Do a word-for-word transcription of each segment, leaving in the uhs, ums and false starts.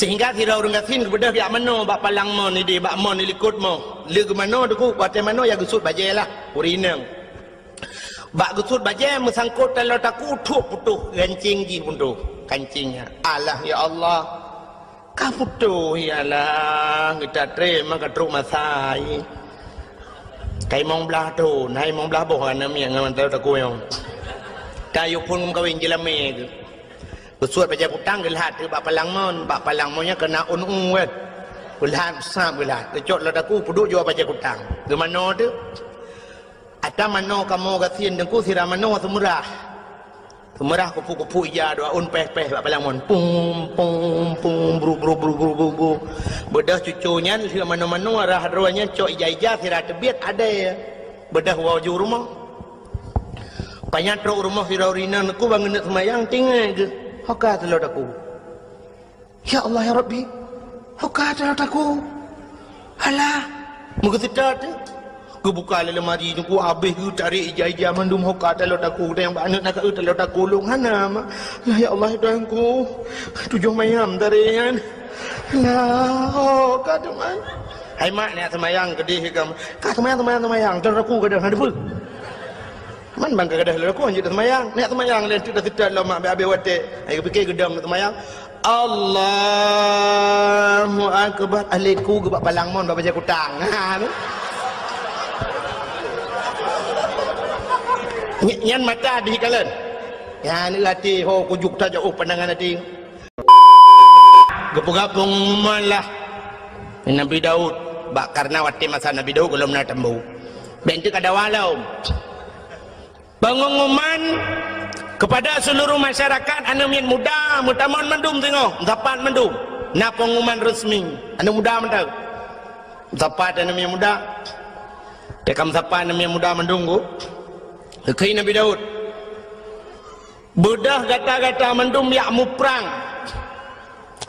Sehingga sidroe ureuëng gasien geubeudôh jak manoe bak palang mon idéh, bak mon ilikot moh. Lé geumanoe teungku, watée manoe ya geusut bajée lah, ureuëng inong. Bak geusut bajée meusangkot taloe takue, thok putôh gancéng jih putôh, gancéng nyan. Alah ya Allah, ka putôh ya Allah, geuta trém ka trok masa. Ka limong blaih thon, hai limong blaih boh aneuk miet ngon taloe takue nyoe. Ka yue phon meukawen jeulamé keuh. Geusuet bajée kutang geulhat teuk bak palang mon, bak palang mon nyan keunan ôn u kan. Geulhat, sab geulhat. Geucok taloe takue peuduek jua bajée kutang. Geumanoe teuk. Ata manoe kamoe gasien teungku sira manoe seumeurah. Seumeurah kupu-kupu ija dua ôn péh-péh bak palang mon. Pum, pum, pum, bru, bru, bru, bru, bru, bru. Beudôh cuco nyan lheueh manoe-manoe rhah droe nyan cok ija-ija sira teubiet adée. Beudôh woe ju rumoh. Pajan trok rumoh sidroe ureuëng inong teungku ban geuneuk seumayang tinggai geuh. Ho ka taloe takue. Ya Allah ya Rabbi, ho ka taloe takue. Alah, meugeuseuta teuk. Geubuka lé lemari teungku habéh geutarek ija-ija mandum ho ka taloe takue. Tanyong bak aneuk na ka eu taloe takue lôn hana mak. Alah ya Allah ya Tuhanku, tujoh mayam tarek nyan. Alah, ho ka teuma. Hai mak, neujak seumayang keudeh kamoe. Ka seumayang, seumayang, seumayang. Taloe takue ka deuh, hana teupeue. Man ban ka gadôh lé lakoe hanjeuet seumayang. Neujak seumayang lé teuk, dah seutôt lom mak, abéh-abéh watée. Ai geupike geudong seumayang. Allahu Akbar. Aléku geubak palang mon bak bajée kutang. Ha, tu. Ny-, nyan mata dikalon. Nyan até ho kujuk tajak, oh, pandangan até. Geupeugah peungumuman lah Nabi Daud. Bak, karena watée masa Nabi Daud gohlom na tambu. Bék teuk ka dawa lom. Pengumuman kepada seluruh masyarakat, aneuk miet muda, meutamong mandum singoh, meusapat mandum. Na pengumuman resmi, aneuk muda mantong. Meusapat aneuk miet muda. Teuka meusapat aneuk miet muda mandum ku. Geukheun Nabi Daud. Beudôh gata-gata mandum jak muprang.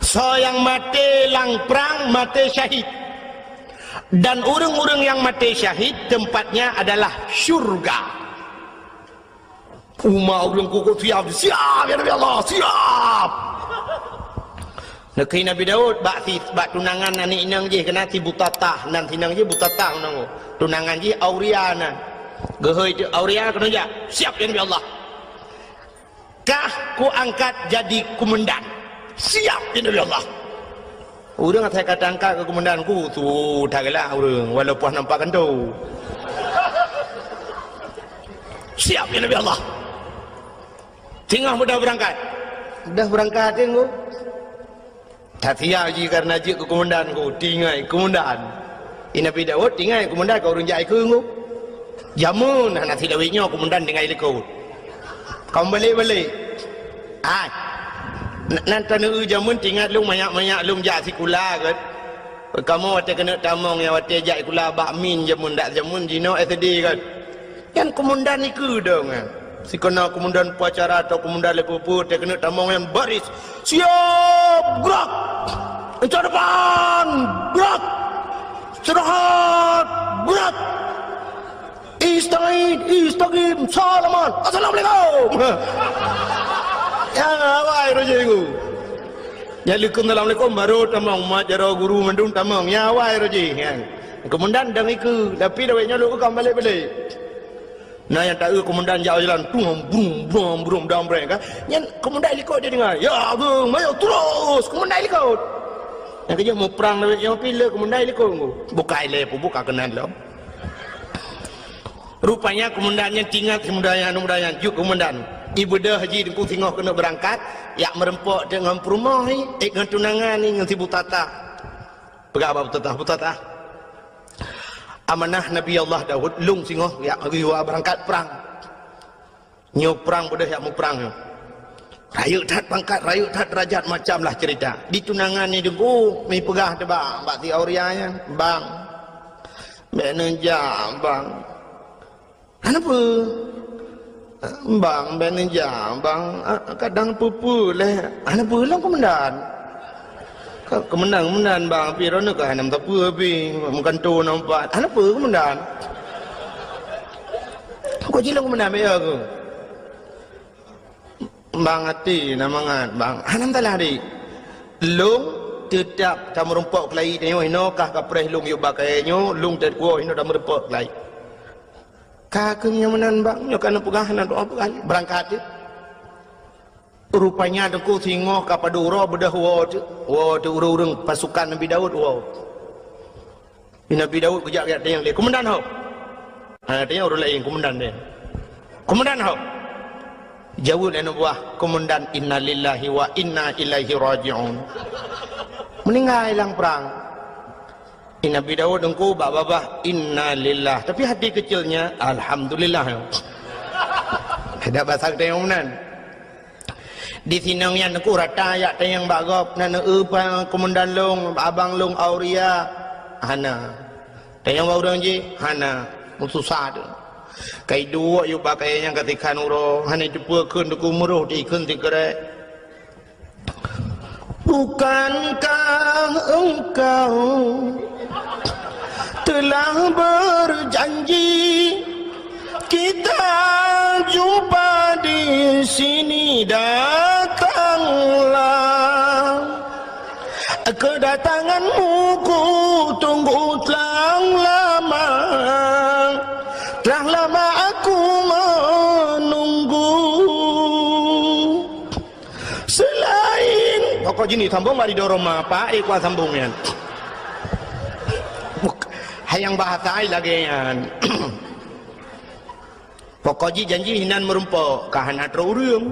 Soe nyang maté lam prang, maté syahid. Dan ureuëng-ureuëng nyang maté syahid, tempatnya adalah syurga. Uma ureuëng kukut siap, siap, ya Nabi Allah, siap. Neukheun Nabi Daud bak si, bak tunangan aneuk inong jih, keunan si Butatah, nan si inong jih Butatah nan. Tunangan jih Auria nan. Geuhôi teuk Auria keunoe jak. Siap, ya Nabi Allah. Kah kuangkat jadi kumandan. Siap, ya Nabi Allah. Ureuëng asai ka tangkat keu kumandan ku, su that galak ureuëng, walaupun nampak kantô. Siap, ya Nabi Allah. Singoh beudôh beurangkat. Beudôh beurangkat, Teungku. That siap jih karena jeuet keu kumandan ku, tinggai kumandan. I Nabi Daud tinggai kumandan keu ureuëng jak ikeu ku. Jameun hana silawét nyoe kumandan tinggai likot. Ka meubalek-balek. Ai. N-, nan taneuk jameun teuingat lôn manyak-manyak lôn jak sikula kan. Kamoe watée keuneuk tamong nyang watée jak sikula bak min jameun dak jameun jinoe S D kan. Nyan kumandan ikeu dong nyan. Sikeuna kumandan upacara atau kumandan lé peue-peue, teuh keuneuk tamong nyan baris. Siap, gerak! Intat depan, gerak! Istirahat, gerak! Istirahat, istirahat, salaman. Assalamualaikum. Ya, awai roh jih ku. Nyan leukeum assalamualaikum, baru tamong, mat jaroe guru mandum tamong. Ya, awai roh jih, kan. Kumandan dong ikeu, tapi dawét nyoe lôn ka meubalek-balek. Na nyang taeu kumandan jak jalan, tung, brum, brum, brum, dam, breng, kan? Nyan kumandan likot dia dengar. Ya, Agong, mayo terus, kumandan likot. Nyang keujeuet muprang lawét nyoe pih le kumandan likot. Bukai lé, buka keunan lom. Rupanya kumandan nyan teuingat si muda nyan, aneuk muda nyan, jeuet kumandan. I beudôh jih Teungku singoh keuneuk beurangkat, jak meureumpok teuk ngon peurumoh ni, eh, ngon tunangan ni, ngon si Butatah. Peugah bak Butatah, "Butatah, amanah Nabi Allah Daud, lôn singoh jak geuyue beurangkat prang. Nyoe prang beudôh jak muprang nyoe. Rayeuk that pangkat, rayeuk that derajat, macam lah cerita." Di tunangan ni Teungku, mi peugah teuh bak, bak si Auria nyan, "Bang, bék neujak, Bang." "Hana peue? Bang, bék neujak, Bang. Ah, kadang peue-peue lé." "Hana peue lom, Kumandan." "Ka, Kumandan, Kumandan, Bang, pih droeneuh ka hana meusapeue pih, meugantoe na umpat." "Hana peue, Kumandan." "Kok jilong, Kumandan, bék ya keuh." "Bang, até na mangat, Bang." "Hana masalah, Dik. Lôn Teutap tameurumpok keulayi tanyoe, hinoe kah kapreh lôn yub bak kayée nyoe, lôn teukuwoe hinoe tameurumpok keulayi. Ka keuh nyoe meunan bang, nyoe ka neupeugah, na doa peugah, beurangkat teuh. Rupanya teungku singoh ka padub uroe beudôh woe teuh, woe teuh ureuëng-ureuëng pasukan Nabi Daud woe. Di Nabi Daud geujak-jak tanyong lé, "Komandan ho?" Hana tanyong ureuëng laén, komandan nyan. "Komandan ho?" Jaweueb lé aneuk buah komandan, "Innalillahi wa inna ilaihi raji'un." Meuninggai lam prang. Di Nabi Daud teungku bak babah, "Innalillah." Tapi hati kecilnya, "Alhamdulillah." Ada bahasa geutanyoe meunan. Di sinong nyan teungku rata jak tanyong bak gob, "Na neueu pa komandan lôn, abang lôn Auria?" Hana. Tanyong bak ureuëng jih? Hana. Meususah teuh. Ka iduek yub bak kayée nyang ka sikhan uroe, hana jiteupeue kheun teungku, meuroh di kheun sikrek. Bukankah engkau telah berjanji kita jumpa di sini? Datanglah, kedatanganmu ku tunggu telah lama. Telah lama aku menunggu. Selain pokok jih ni sambung bak di doroma, Pak, eh, kuat sambung nyan. Buk-, hayang bahasa ai lagée nyan. Pokok jih janji hinan meurumpok, ka hana troh ureuëng.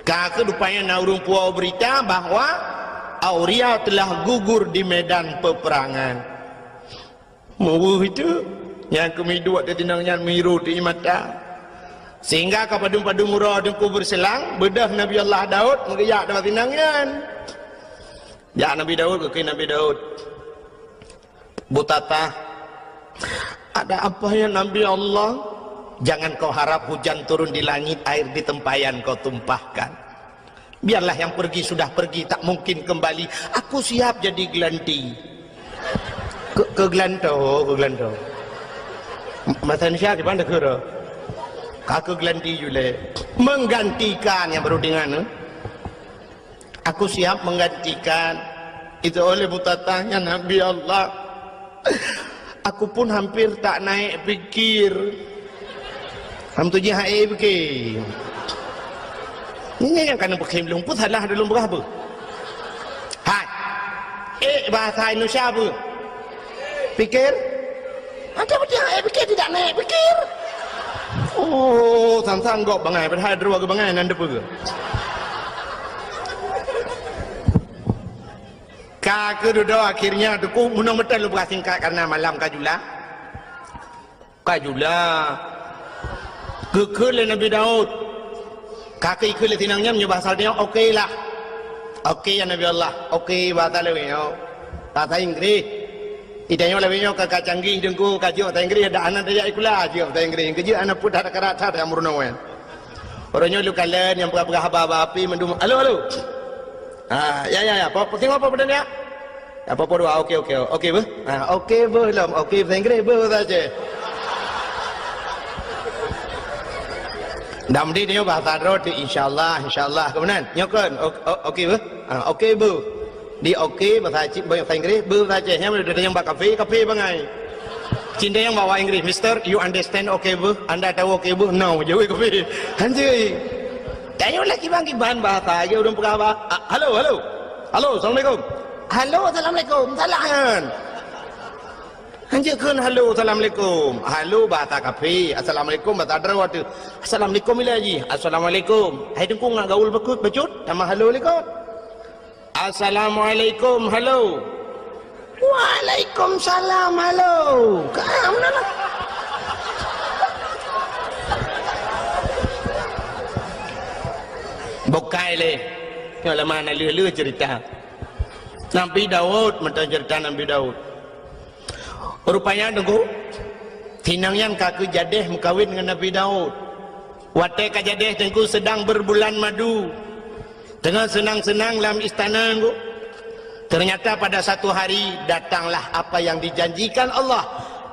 Ka keuh rupanya na ureuëng puwoe beurita bahwa Auria telah gugur di medan peperangan. Meuweueh itu, nyang keumiduek teutinong nyan miru teu mata. Sehingga ka padum-padum uroe teungku beurselang, beudôh Nabi Allah Daud meugeujak teuma tinong nyan. Jak Nabi Daud, geukheun Nabi Daud, "Butatah, ada apa ya Nabi Allah? Jangan kau harap hujan turun di langit, air di tempayan kau tumpahkan." Biarlah yang pergi sudah pergi, tak mungkin kembali. Aku siap jadi gelanti. Ke, keu geulantoe, keu geulantoe. Bahasa Indonesia gimana, keu? Ka keu geulanti julai. Menggantikan yang baru dengar, eh? Aku siap menggantikan. Itu oleh Butatah nyan Nabi Allah. Aku pun hampir tak naik pikir. Ham tu jih hai pikir. Ini yang kena pakai belum pun salah dalam berapa? Hai. Eh, bahasa Indonesia apa? Pikir? Ada betul hai pikir tidak naik pikir. Oh, sang-sang gok bangai padahal dua ke bangai nan depa. Ka keududoe akhirnya teungku meunong meuteun lôn peugah singkat karena malam ka jula. Ka jula. Geukheun lé Nabi Daud. Ka keu ikheun lé tinong nyan meunyoe bahasa nyoe oke lah. Oke ya Nabi Allah. Oke bahasa lewat nyoe. Bahasa Inggris. Itanyoe lewat nyoe ka, ka canggih teungku ka jeuet bahasa Inggris dak aneuk tajak sikula jeuet bahasa Inggris. Keujeuet aneuk peuet that karat that meurunoe. Uroe nyoe lôn kalon nyang peugah-peugah haba-haba api mandum, "Halo, halo." Ha, ya, ya, ya. Po, po, singoh po, peudeh ya? Ya, po, po dua. Oke, oke. Oke, beuh. Ha, oke, beuh lom. Oke, bahasa Inggris, beuh, bahasa Aceh. Dam di nyoe bahasa droe tu, insyaallah, insyaallah. Kemudian, nyoe kan? O-, o-, oke, beuh. Ha, oke, beuh. Di oke, bahasa Aceh, bahasa Inggris, beuh, bahasa Aceh. Nyan udah tanyong bak kafe, kafe bangai. Cinta yang bawa Inggris, "Mister, you understand oke, beuh? Anda tahu oke, beuh?" "No," jaweueb kafe. Hanjeuet. Tanyoe lah kiban-kiban bahasa, lagée ureuëng peugah bah, "Ah, halo, halo. Halo, assalamualaikum." "Halo, assalamualaikum." Salah nyan. Hanjeuet kheun halo, assalamualaikum. Halo bahasa kafe, assalamualaikum bahasa droe tu. Assalamualaikum ilai jih. Assalamualaikum. Hai teungku ngat gaul beukut, bacut, tamah halo likot. Assalamualaikum, halo. Waalaikumsalam, halo. Ka meunan lah. Bukai lé. Nyoe lama na leuh-leuh cerita. Nabi Daud, mantong cerita Nabi Daud. Rupanya teungku, tinong nyan ka keu jadeh meukawen ngon Nabi Daud. Watée ka jadeh teungku sedang berbulan madu. Teungoh seunang-seunang lam istana teungku. Ternyata pada satu hari datanglah apa yang dijanjikan Allah.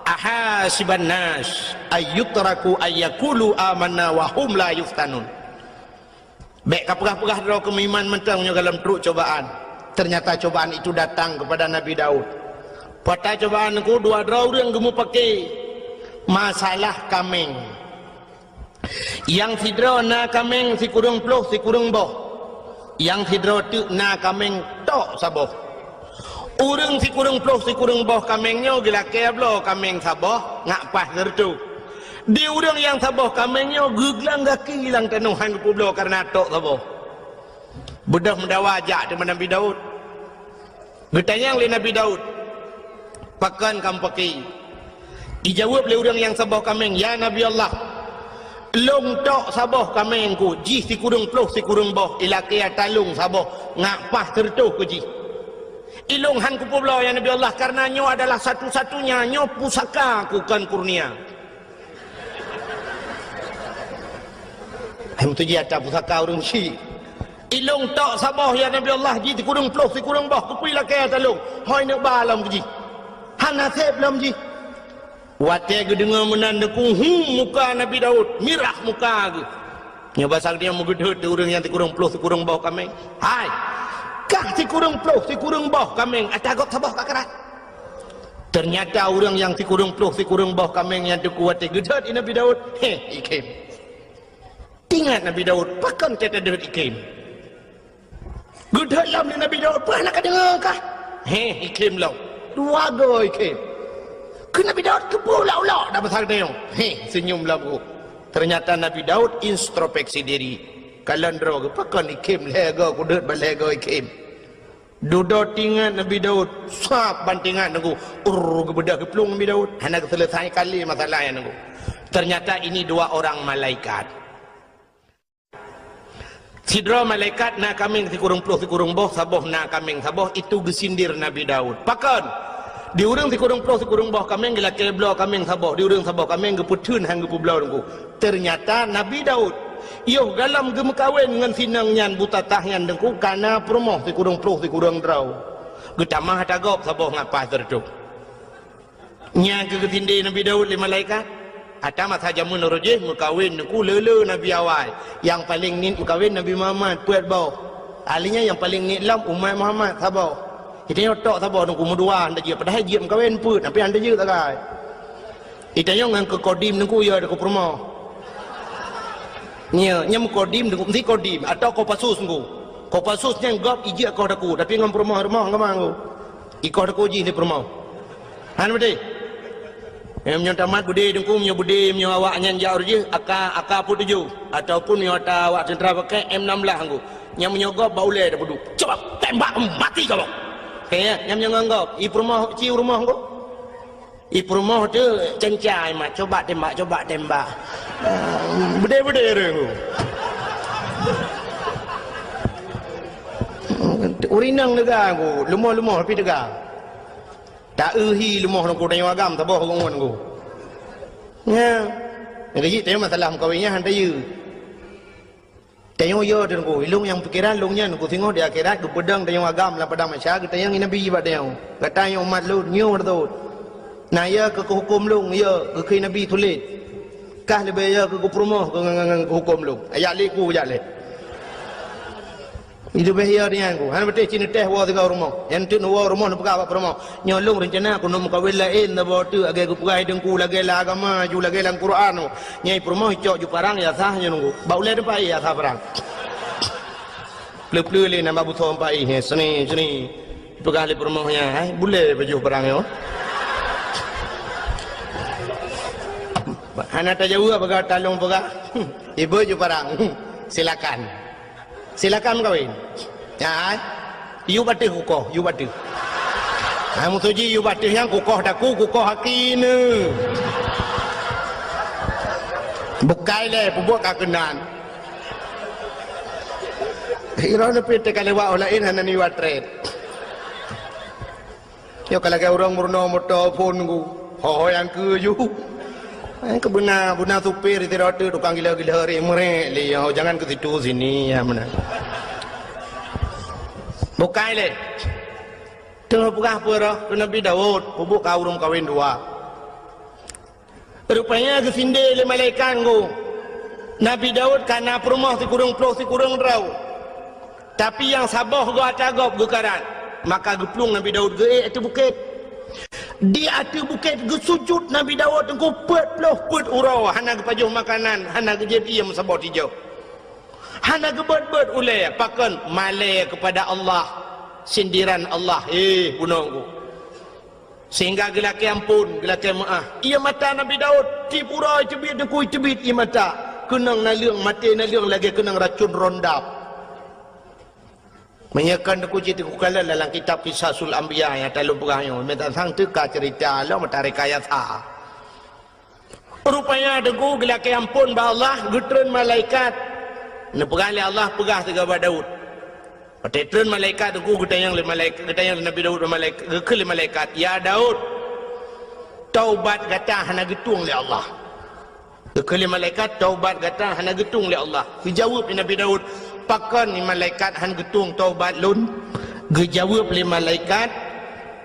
"Ahasiban nas ayyutraku ayyakulu amanna wa hum la yuftanun." Bék ka peugah-peugah droe keu meuiman mantong nyoe gohlom trok cobaan. Ternyata cobaan itu datang kepada Nabi Daud. Pada cobaan ku dua droe ureuëng geumupake masalah kaméng. Nyang sidroe na kaméng sikureueng ploh sikureueng boh. Nyang sidroe teuk na kaméng tok saboh. Ureuëng sikureueng ploh sikureueng boh kaméng nyoe geulakée bloe kaméng saboh ngat paih sireutoh. Di ureuëng nyang saboh kaméng nyoe geuglang gaki lam tanoh hán geupeubloe kareuna tok saboh. Beudôh meudawa jak teuma Nabi Daud. Geutanyong lé Nabi Daud, "Pakon kamoe pake?" Ijaweueb lé ureuëng nyang saboh kaméng, "Ya Nabi Allah, lôn tok saboh kaméng ku, jih sikureueng ploh sikureueng boh, ilakée ata lôn saboh, ngat paih sireutoh keu jih. Ilôn hán kupeubloe, ya Nabi Allah, kareuna nyoe adalah satu-satunya, nyoe pusaka ku kon kurnia." Hai meutuji ata pusaka ureuëng syik. "Ilôn tok saboh, ya Nabi Allah, jih sikureueng ploh sikureueng boh, keupeue ilakée ata lôn? Hôi neuk ba lom keu jih. Hana seb lom jih." Watée geudeungoe meunan teungku, hu, muka Nabi Daud, mirah muka geuh. Nyoe basa geutanyoe meugeudeuet di ureuëng nyang sikureueng ploh sikureueng boh kaméng. "Hai, kah sikureueng ploh sikureueng boh kaméng, ata gob saboh ka krat." Ternyata ureuëng nyang sikureueng ploh sikureueng boh kaméng nyan teungku watée geudeuet di Nabi Daud, heh, ikhém. Teuingat Nabi Daud, "Pakon teuta deuet ikhém?" Geudeuet lom lé Nabi Daud, "Peue hana kadeungoe kah?" Heh, ikhém lom. Dua goe ikhém. Keu Nabi Daud keupeue ulok-ulok dak basa geutanyoe? Heh, seunyum lom geuh. Ternyata Nabi Daud introspeksi diri. Kalon droe geuh, "Pakon ikhém lhée goe kudeuet ban lhée goe ikhém?" Dudoe teuingat Nabi Daud, sab ban teuingat teungku, urr, geubeudôh geuplueng Nabi Daud. Hana geuseuleusai kali masalah nyan teungku. Ternyata ini dua orang malaikat. Sidroe malaikat na kaméng sikureueng ploh sikureueng boh, saboh na kaméng saboh, itu geusindir Nabi Daud. Pakon? Di ureuëng sikureueng ploh sikureueng boh kaméng geulakée bloe kaméng saboh, di ureuëng saboh kaméng geupeutheun hán geupeubloe teungku. Ternyata Nabi Daud, yoh galom geumeukawen ngon si inong nyan buta tah nyan teungku, kana peurumoh sikureueng ploh sikureueng droe. Geutamah ata gob saboh ngat paih sireutoh. Nyan keuh geutindé Nabi Daud lé malaikat. Ata masa jameun uroe jih meukawen teungku le-le nabi awai. Nyang paleng niet meukawen Nabi Muhammad, peuet boh. Ahli nyan nyang paleng niet lom umat Muhammad saboh. Geutanyoe tok saboh teungku meudua hana jeuet, padahai jeuet meukawen peuet, tapi hana jeuet sagai. Geutanyoe ngon keu kodim teungku ya keu peurumoh. Nya, nya meukodim teungku, meusti kodim atau Kopassus teungku. Kopassus nyan gob ijeuet koh daku, tapi ngon peurumoh-rumoh ngon teungku. Ikoh daku jih di peurumoh. Hana beutôi? Meunyoe tamat beudé teungku, meunyoe beudé, meunyoe awak nyan jak uroe jih, AK, AK peuet tujoh, ataupun meunyoe ata awak teuntra pakai M enam belas teungku. Nyang meunyoe gob bak ulée tapeuduek. Coba tembak mati kamoe. Kaya, nyang meunyoe ngon gob, i peurumoh, ci u rumoh teungku. I peurumoh teuh cencai mat, coba tembak, coba tembak. Beudé-beudé ureuëng teungku. Ureuëng inong teuga teungku, leumoh-leumoh tapi teuga. Ta-eu hi leumoh teungku, tanyoe agam saboh ngon teungku. Nya. Nyang keuh jih tanyoe masalah meukawen nyan han tayue. Tanyoe yo teungku, ilong nyang pikeran lôn nyan teungku, singoh di akhirat geupeudong tanyoe agam lam padang mahsyar, geutanyong Nabi bak tanyoe. Gata nyoe umat lôn, nyoe beutôi. Na yo keu huköm lôn, yo keu Nabi tuléh. Kah leubeh yo keu peurumoh keu ngon, ngon, ngon huköm lôn. Ajak lé ku, jak lé. Itu beh ya dengan ku. Hana beuteh cit neutéh woe sigoe rumoh. Nyang teuk neuwoe rumoh neupeugah bak peurumoh, "Nyoe lôn reuncana keuneuk meukawen laén saboh teuk, lagée geupeugah teungku, lagée lam agama ju, lagée lam Quran." Nyai peurumoh icok ju parang ya sah nyoe nunggu. Bak ulée teumpat ya sah parang. Pleu-pleu lé nama busoe empat ih, seni, seni. Peugah lé peurumoh nyan, "Hai, bulée baju parang nyoe." Hana tajaweueb peugah talong peugah. Ibu ju parang. Silakan. Silakan meukawen. Ya, hai. Yue bak teuh kukoh, yue bak teuh. Hai, meutuji yue bak teuh nyang kukoh daku, kukoh aki ne. Bukai lé, peubuet ka keunan. Iro neupit teuka lewat orang lain hana niwa tret. Nyoe ka lagée ureuëng meurunoe moto phon ku. Ho-ho nyang keu ju. Eh, keu beuna, beuna supir sidroe teuk tukang gila-gila ri meurek lé, "Oh, jangan ke situ, sini," ya meunan. Bukai lé. Teupeugah peue roh keu Nabi Daud, peubuet ka ureuëng kawen dua. Rupanya geusindé lé malaikat nggu. Nabi Daud ka na peurumoh sikureueng ploh sikureueng droe. Tapi nyang saboh goe ata gob geukarat, maka geuplueng Nabi Daud geuék ateueh bukét. Di ateueh bukét geusujut Nabi Daud teungku peuet ploh peuet uroe, hana geupajoh makanan, hana geujép ié meusaboh tijoh. Hana geubeuet-beuet ulée, pakon? Malée keupada Allah, sindiran Allah, "Hé, bunoe ku." Sehingga geulakée amphon, geulakée meuáh. Ié mata Nabi Daud, tiep uroe teubiet teungku teubiet ié mata. Keunong naleueng, maté naleueng lagée keunong racun rondap. Meunyoe kon teungku cit teungku kalon dalam kitab Qisasul Anbiya nyang talôn peugah nyoe, meutatang teuka ceurita lom meutareka yasa. Rupanya teungku geulakée amphon bak Allah, geutreun malaikat. Neupeugah lé Allah, peugah sigoe bak Daud. Watée treun malaikat teungku geutanyong lé malaikat, geutanyong lé Nabi Daud bak malaikat, geukheun lé malaikat, "Ya Daud, taubat gata hana geutueng lé Allah." Geukheun lé malaikat, "Taubat gata hana geutueng lé Allah." Geujaweueb lé Nabi Daud, "Pakon ni malaikat han geutueng taubat lôn?" Geujaweueb lé malaikat,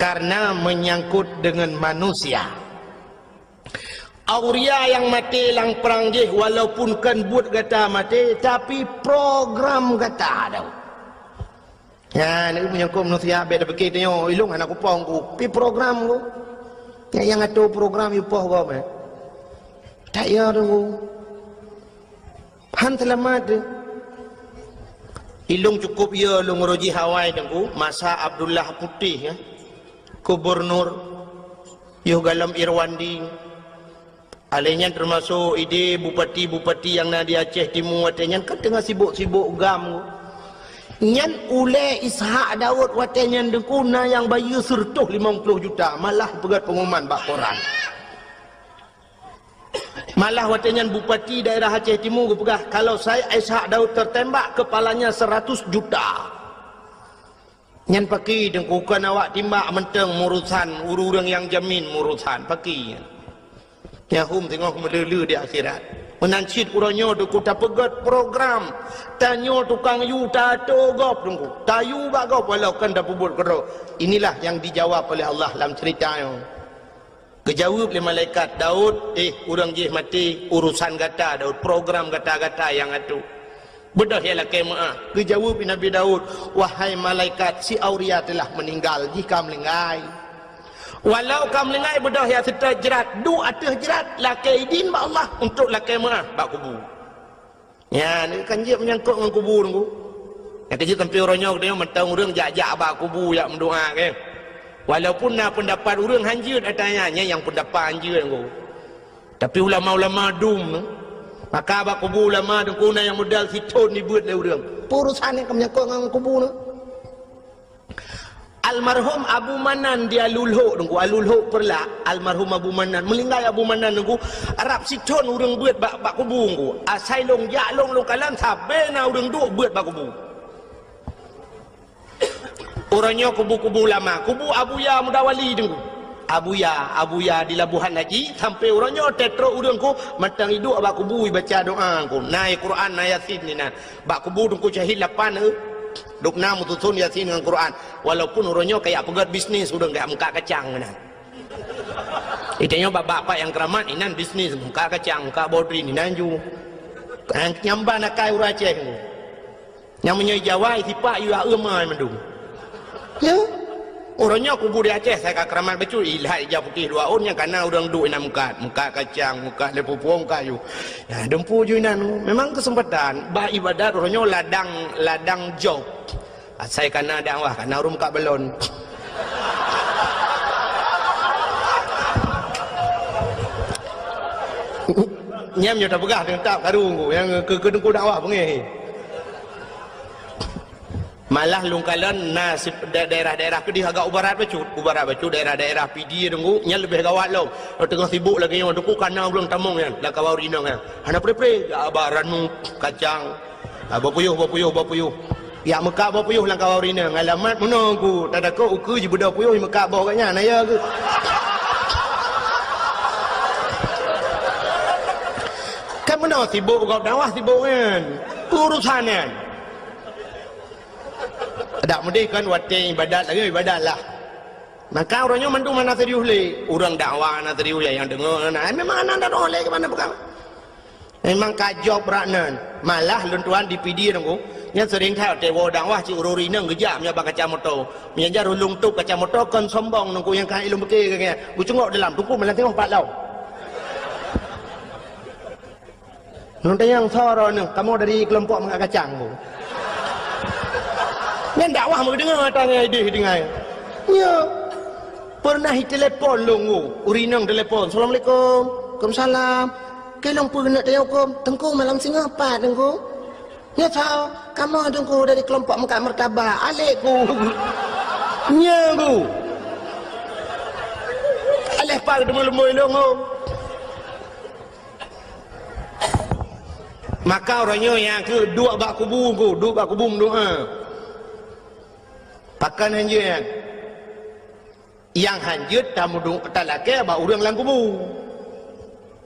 "Karena menyangkut dengan manusia." Auria nyang maté lam prang jih, walaupun kon buet gata maté, tapi program gata Daud. Nyan, meunyoe kon manusia bék tapike tanyoe, ilong hana kupong ku, pi program ku. Nyang, nyang atur program yue poh gob, eh. Tak ya tu. Han seulamat tu. Ilong cukup ya lôn rojih awai teungku, masa Abdullah Putih, ya. Gubernur, yoh galom Irwandi. Alèh nyan teumasok idéh bupati-bupati nyang na di Aceh Timu watèe nyan ka teungoh sibok-sibok gam. Nyan ulèe Ishak Daud watèe nyan teungku na nyang bayeue seureutôh limong ploh juta, malah peugöt pengumuman bak koran. Malah watèe nyan bupati daerah Aceh Timu geupeugah, kalau saya Ishak Daud tertembak, kepalanya seratus juta. Nyan pakri teungku, kon awak timbak mantong meurusan, ureueng-ureueng nyang jamin meurusan, pakri nyan. Nyang hom teungoh meuleu-leu di akhirat. Meunan cit uroe nyoe teungku tapeugöt program, tanyoe tukang yue tato gob teungku, tayue bak gob walau kon tapeubuet keudroe. Inilah yang dijawab oleh Allah lam cerita nyoe. Geujaweueb lé malaikat, "Daud, eh, ureueng jih maté, urusan gata, Daud, program gata-gata nyang atoe. Beudôh ya lakèe meu'ah." Geujaweueb lé Nabi Daud, "Wahai malaikat, si Auria telah meninggal, jih ka meuninggai. Walau ka meuninggai, beudôh ya seutôt jrat, duek ateueh jrat, lakèe idin bak Allah untuk lakèe meu'ah bak kubu." Nyan, kan jeuet meunyangkot ngon kubu teungku. Nyang keujeuet sampoe uroe nyoe geutanyoe mantong ureueng jak-jak bak kubu jak meudoa, kan. Walaupun na peundapat ureueng hanjeuet ata nyan, nyan nyang peundapat hanjeuet teungku. Tapi ulama-ulama dum, maka bak kubu ulama teungku na nyang modal sithon jibeuet lé ureueng. Peue urusan nyang ka meunyangkot ngon kubu nyoe? Almarhum Abu Manan di Alulhok teungku, Alulhok Peureulak, almarhum Abu Manan, meuninggai Abu Manan teungku, rab sithon ureueng beuet bak, bak kubu teungku. Asai lôn jak lôn, lôn kalon sabe na ureueng duek beuet bak kubu. Uroe nyoe kubu-kubu ulama, kubu Abuya Mudawali teungku. Abuya, Abuya di Labuhan Haji, sampoe uroe nyoe teutrok ureueng ku mantong iduek bak kubu ibaca doa teungku. Na Quran, na Yasin inan. Bak kubu teungku syahid lapan, eh. Dum na meususon Yasin ngon Quran. Walaupun uroe nyoe kajak peugöt bisnis ureueng kajak meukat kacang inan. Itanyoe bak bapak nyang keuramat inan bisnis meukat kacang, meukat bodrin inan ju. Nyang ban akai ureueng Aceh teungku. Nyang meunyoe Jawa sipak yue aeum ai mandum. Ya. Uroe nyoe kubu di Aceh sai ka keuramat bacut, ilhat ija putéh dua ôn nyang kana ureueng duek inan meukat, meukat kacang, meukat lé pupuong kayu. Ya, dumpu ju inan. Memang keuseumpatan bak ibadat uroe nyoe ladang, ladang job. Asai kana dakwah, kana ureueng meukat balon. Nyam nyoe tapeugah teuntap karu nyang keu, keu teungku dakwah beungéh. Malah lôn kalon na si, da-, daerah-daerah keudeh agak u barat bacut, u barat bacut daerah-daerah Pidie teungku, nyan leubeh gawat lom. Teungoh sibok lagèe nyoe teungku kana ureueng tamong nyan, lam kawan inong nyan. Hana pre-pre, ya, ba ranu, kacang. Ah, bapuyuh, bapuyuh, bapuyuh. Ya meukat bapuyuh lam kawan inong, alamat meunoe ku, tatakot ukeue jibeudôh puyuh meukat boh gobnyan, na ya keuh. Kan meunoe sibok gob dakwah sibok nyan. Urusan nyan. Dak meudeh kan watèe ibadat lagèe ibadat lah. Maka uroe nyoe mandum hana serius lé. Ureueng dakwah hana serius lé, nyang deungö hana. Ai memang hana dakwah lé keu mana peugah. Memang ka job brat nan. Malah lôn tuan di Pidie teungku. Nyan seuring that watèe woe dakwah cit ureueng inong geujak meunyoe bak kaca moto. Meunyoe jan ureueng top kaca moto kon sombong Teungku nyang ka ilôn pike keu nyan. Geucungok dalam Teungku malam singoh pat lom. Ngon tanyong soro nyoe, kamoe dari kelompok mangat kacang, Bu. Nyan dakwah meudeungoe ata ngon idéh deungai. Nyo. Pernah itelepon lôn, Bu. Ureueng inong telepon, "Assalamualaikum." "Waalaikumsalam." "Keu lôn peue keuneuk tanyong huköm?" "Teungku, malam singoh pat, Teungku." "Nyo soe?" "Kamoe, Teungku, dari kelompok meukat martabak." "Alek, Ku." Nyo, Bu. Alek pat teuma leumbôi lôn, Bu. Maka uroe nyoe nyang keu duek bak kubu, ku duek bak kubu meudoa. Pakon hanjeuet nyan? Nyang hanjeuet tameudoa talakée bak ureuëng lam kubu.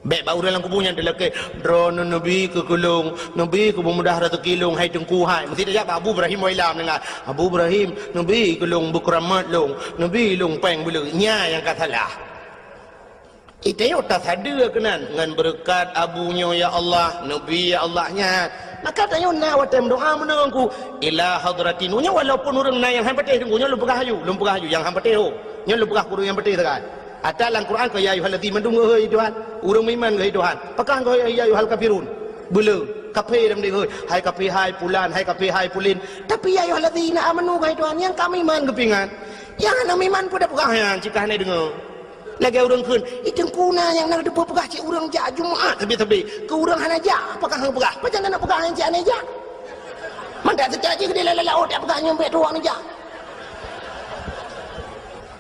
Bék bak ureuëng lam kubu nyan talakée, "Droeneuh neubi keu keu lôn, neubi keu beumudah raseuki lôn, hai Teungku hai." Meusti tajak bak Abu Ibrahim Wailam deungon, "Abu Ibrahim, neubi keu lôn beukeuramat lôn, neubi lôn péng beuleuek." Nyan nyang ka salah. Itayok tasadeue keunan ngon beureukat abu nyoe, ya Allah, neubi, ya Allah, nyan. Maka tanyoe na watée meudoa meunan ku, ila hadratin. Nyoe walaupun ureuëng na nyang han patéh deungoe, nyoe lôn peugah aju, lôn peugah aju, nyang han patéh ho. Nyoe lôn peugah keu ureuëng nyang patéh sagai. Ata lam Quran keu ya ayyuhallazina mandum geuhôi Tuhan, ureuëng meuiman geuhôi Tuhan. Pakon geuhôi ya ayyuhal kafirun? Beuleu, kafé lam dek geuhôi. Hai kafé, hai pulan, hai kafé, hai pulin. Tapi ya ayyuhallazina amanu geuhôi Tuhan, nyang ka meuiman geupingat. Nyang hana meuiman peue tapeugah nyan, cit ka hana deungoe. Lagée ureuëng kheun, "Ih, Teungku na nyang na teupeue peugah cit ureuëng jak Jumaat sabe-sabe. Keu ureuëng hana jak, pakon han peugah? Pajan na peugah nyang cit hana jak?" Mangat teucak jih keudeh lalai laôt jak peugah nyoe bék tuwoe neujak.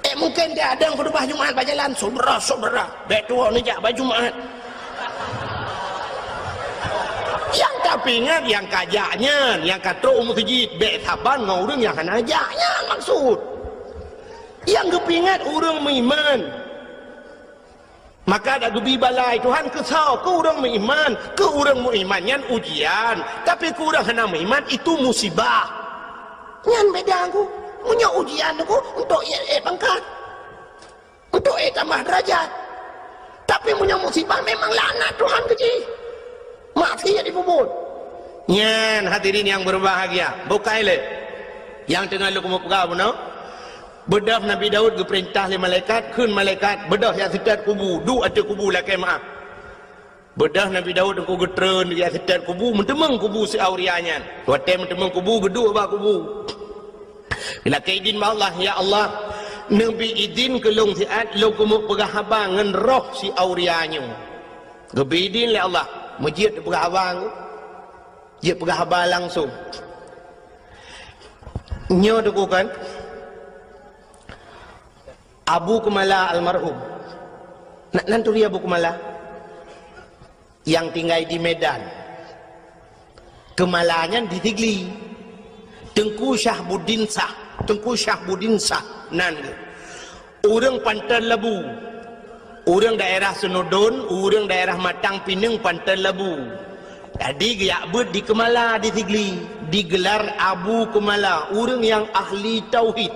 Eh, mungken dia ada khutubah Jumaat bak jalan, "Syedara-syedara, bék tuwoe neujak bak Jumaat." Nyang tapeuingat nyang ka jak nyan, nyang ka trok u meuseujid, bék saban ngon ureuëng nyang hana jak nyan maksud. Nyang geupeuingat ureuëng meuiman. Maka dak geubi balai Tuhan keu soe? Keu ureuëng meuiman. Keu ureuëng meuiman nyan ujian, tapi keu ureuëng hana meuiman itu musibah. Nyan beda ku. Meunyoe ujian ku untuk ék pangkat, untuk ék tambah derajat. Tapi meunyoe musibah memang laknat Tuhan keu jih. Maksiat jipeubuet. Nyan hadirin yang berbahagia, bukai lé nyang teungoh lôn keumeung peugah bunoe. Beudôh Nabi Daud geupeurintah lé malaikat, kheun malaikat, "Beudôh jak seutôt kubu, duek ateueh kubu lakée meuáh." Beudôh Nabi Daud teungku geutreun jak seutôt kubu, meuteumeung kubu si Auria nyan. Watée meuteumeung kubu, geuduek bak kubu. Geulakée idin bak Allah, "Ya Allah, neubi idin keu lôn siat lôn keumeung peugah haba ngon roh si Auria nyoe." Geubi idin lé Allah, meujeuet peugah haba nyoe. Jeuet peugah haba langsong. Nyoe teungku kan, Abu Keumala almarhum. Na, nan turi Abu Keumala? Nyang tinggai di Medan. Keumala nyan di Sigli. Teungku Syahbuddin Syah. Teungku Syahbuddin Syah nan geuh. Ureuëng Panton Labu. Ureuëng daerah Seunudon, ureuëng daerah Matang Pineung Panton Labu. Jadi geujak beuet di Keumala di Sigli, digelar Abu Keumala, ureuëng nyang ahli tauhid.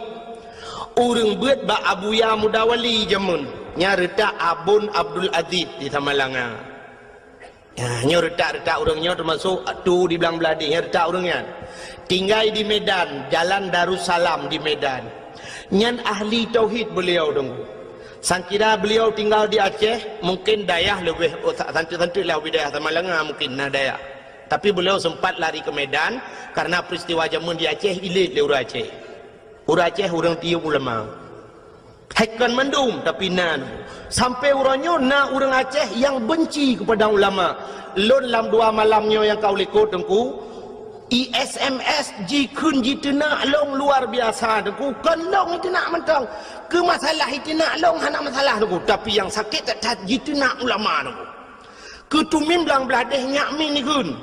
Ureuëng beuet bak Abuya Muda Wali jameun, nyang reutak Abon Abdul Aziz di Samalanga. Ya, nyoe reutak-reutak ureuëng nyoe teumasok tu di Blang Bladeh, nyoe reutak ureuëng nyan. Tinggai di Medan, Jalan Darussalam di Medan. Nyan ahli tauhid beliau deungoe. Sangkira beliau tinggal di Aceh, mungkin dayah leubeh, oh, sa-, santeuk-santeuk lah wilayah Samalanga mungkin na dayah. Tapi beliau sempat lari ke Medan karena peristiwa jameun di Aceh ilet lé ureuëng Aceh. Ureuëng Aceh ureuëng tiyeub ulama. Hai kon mandum, tapi na. Sampai uroe nyoe na ureuëng Aceh nyang benci kepada ulama. Lôn lam dua malam nyoe nyang ka u likot teungku, i S M S jikheun jiteunak lôn luar biasa teungku. Kon lôn jiteunak mantong. Keu masalah jiteunak lôn hana masalah teungku, tapi nyang sakét that-that jiteunak ulama teungku. Keutumin Blang Bladeh Nyak Min ikheun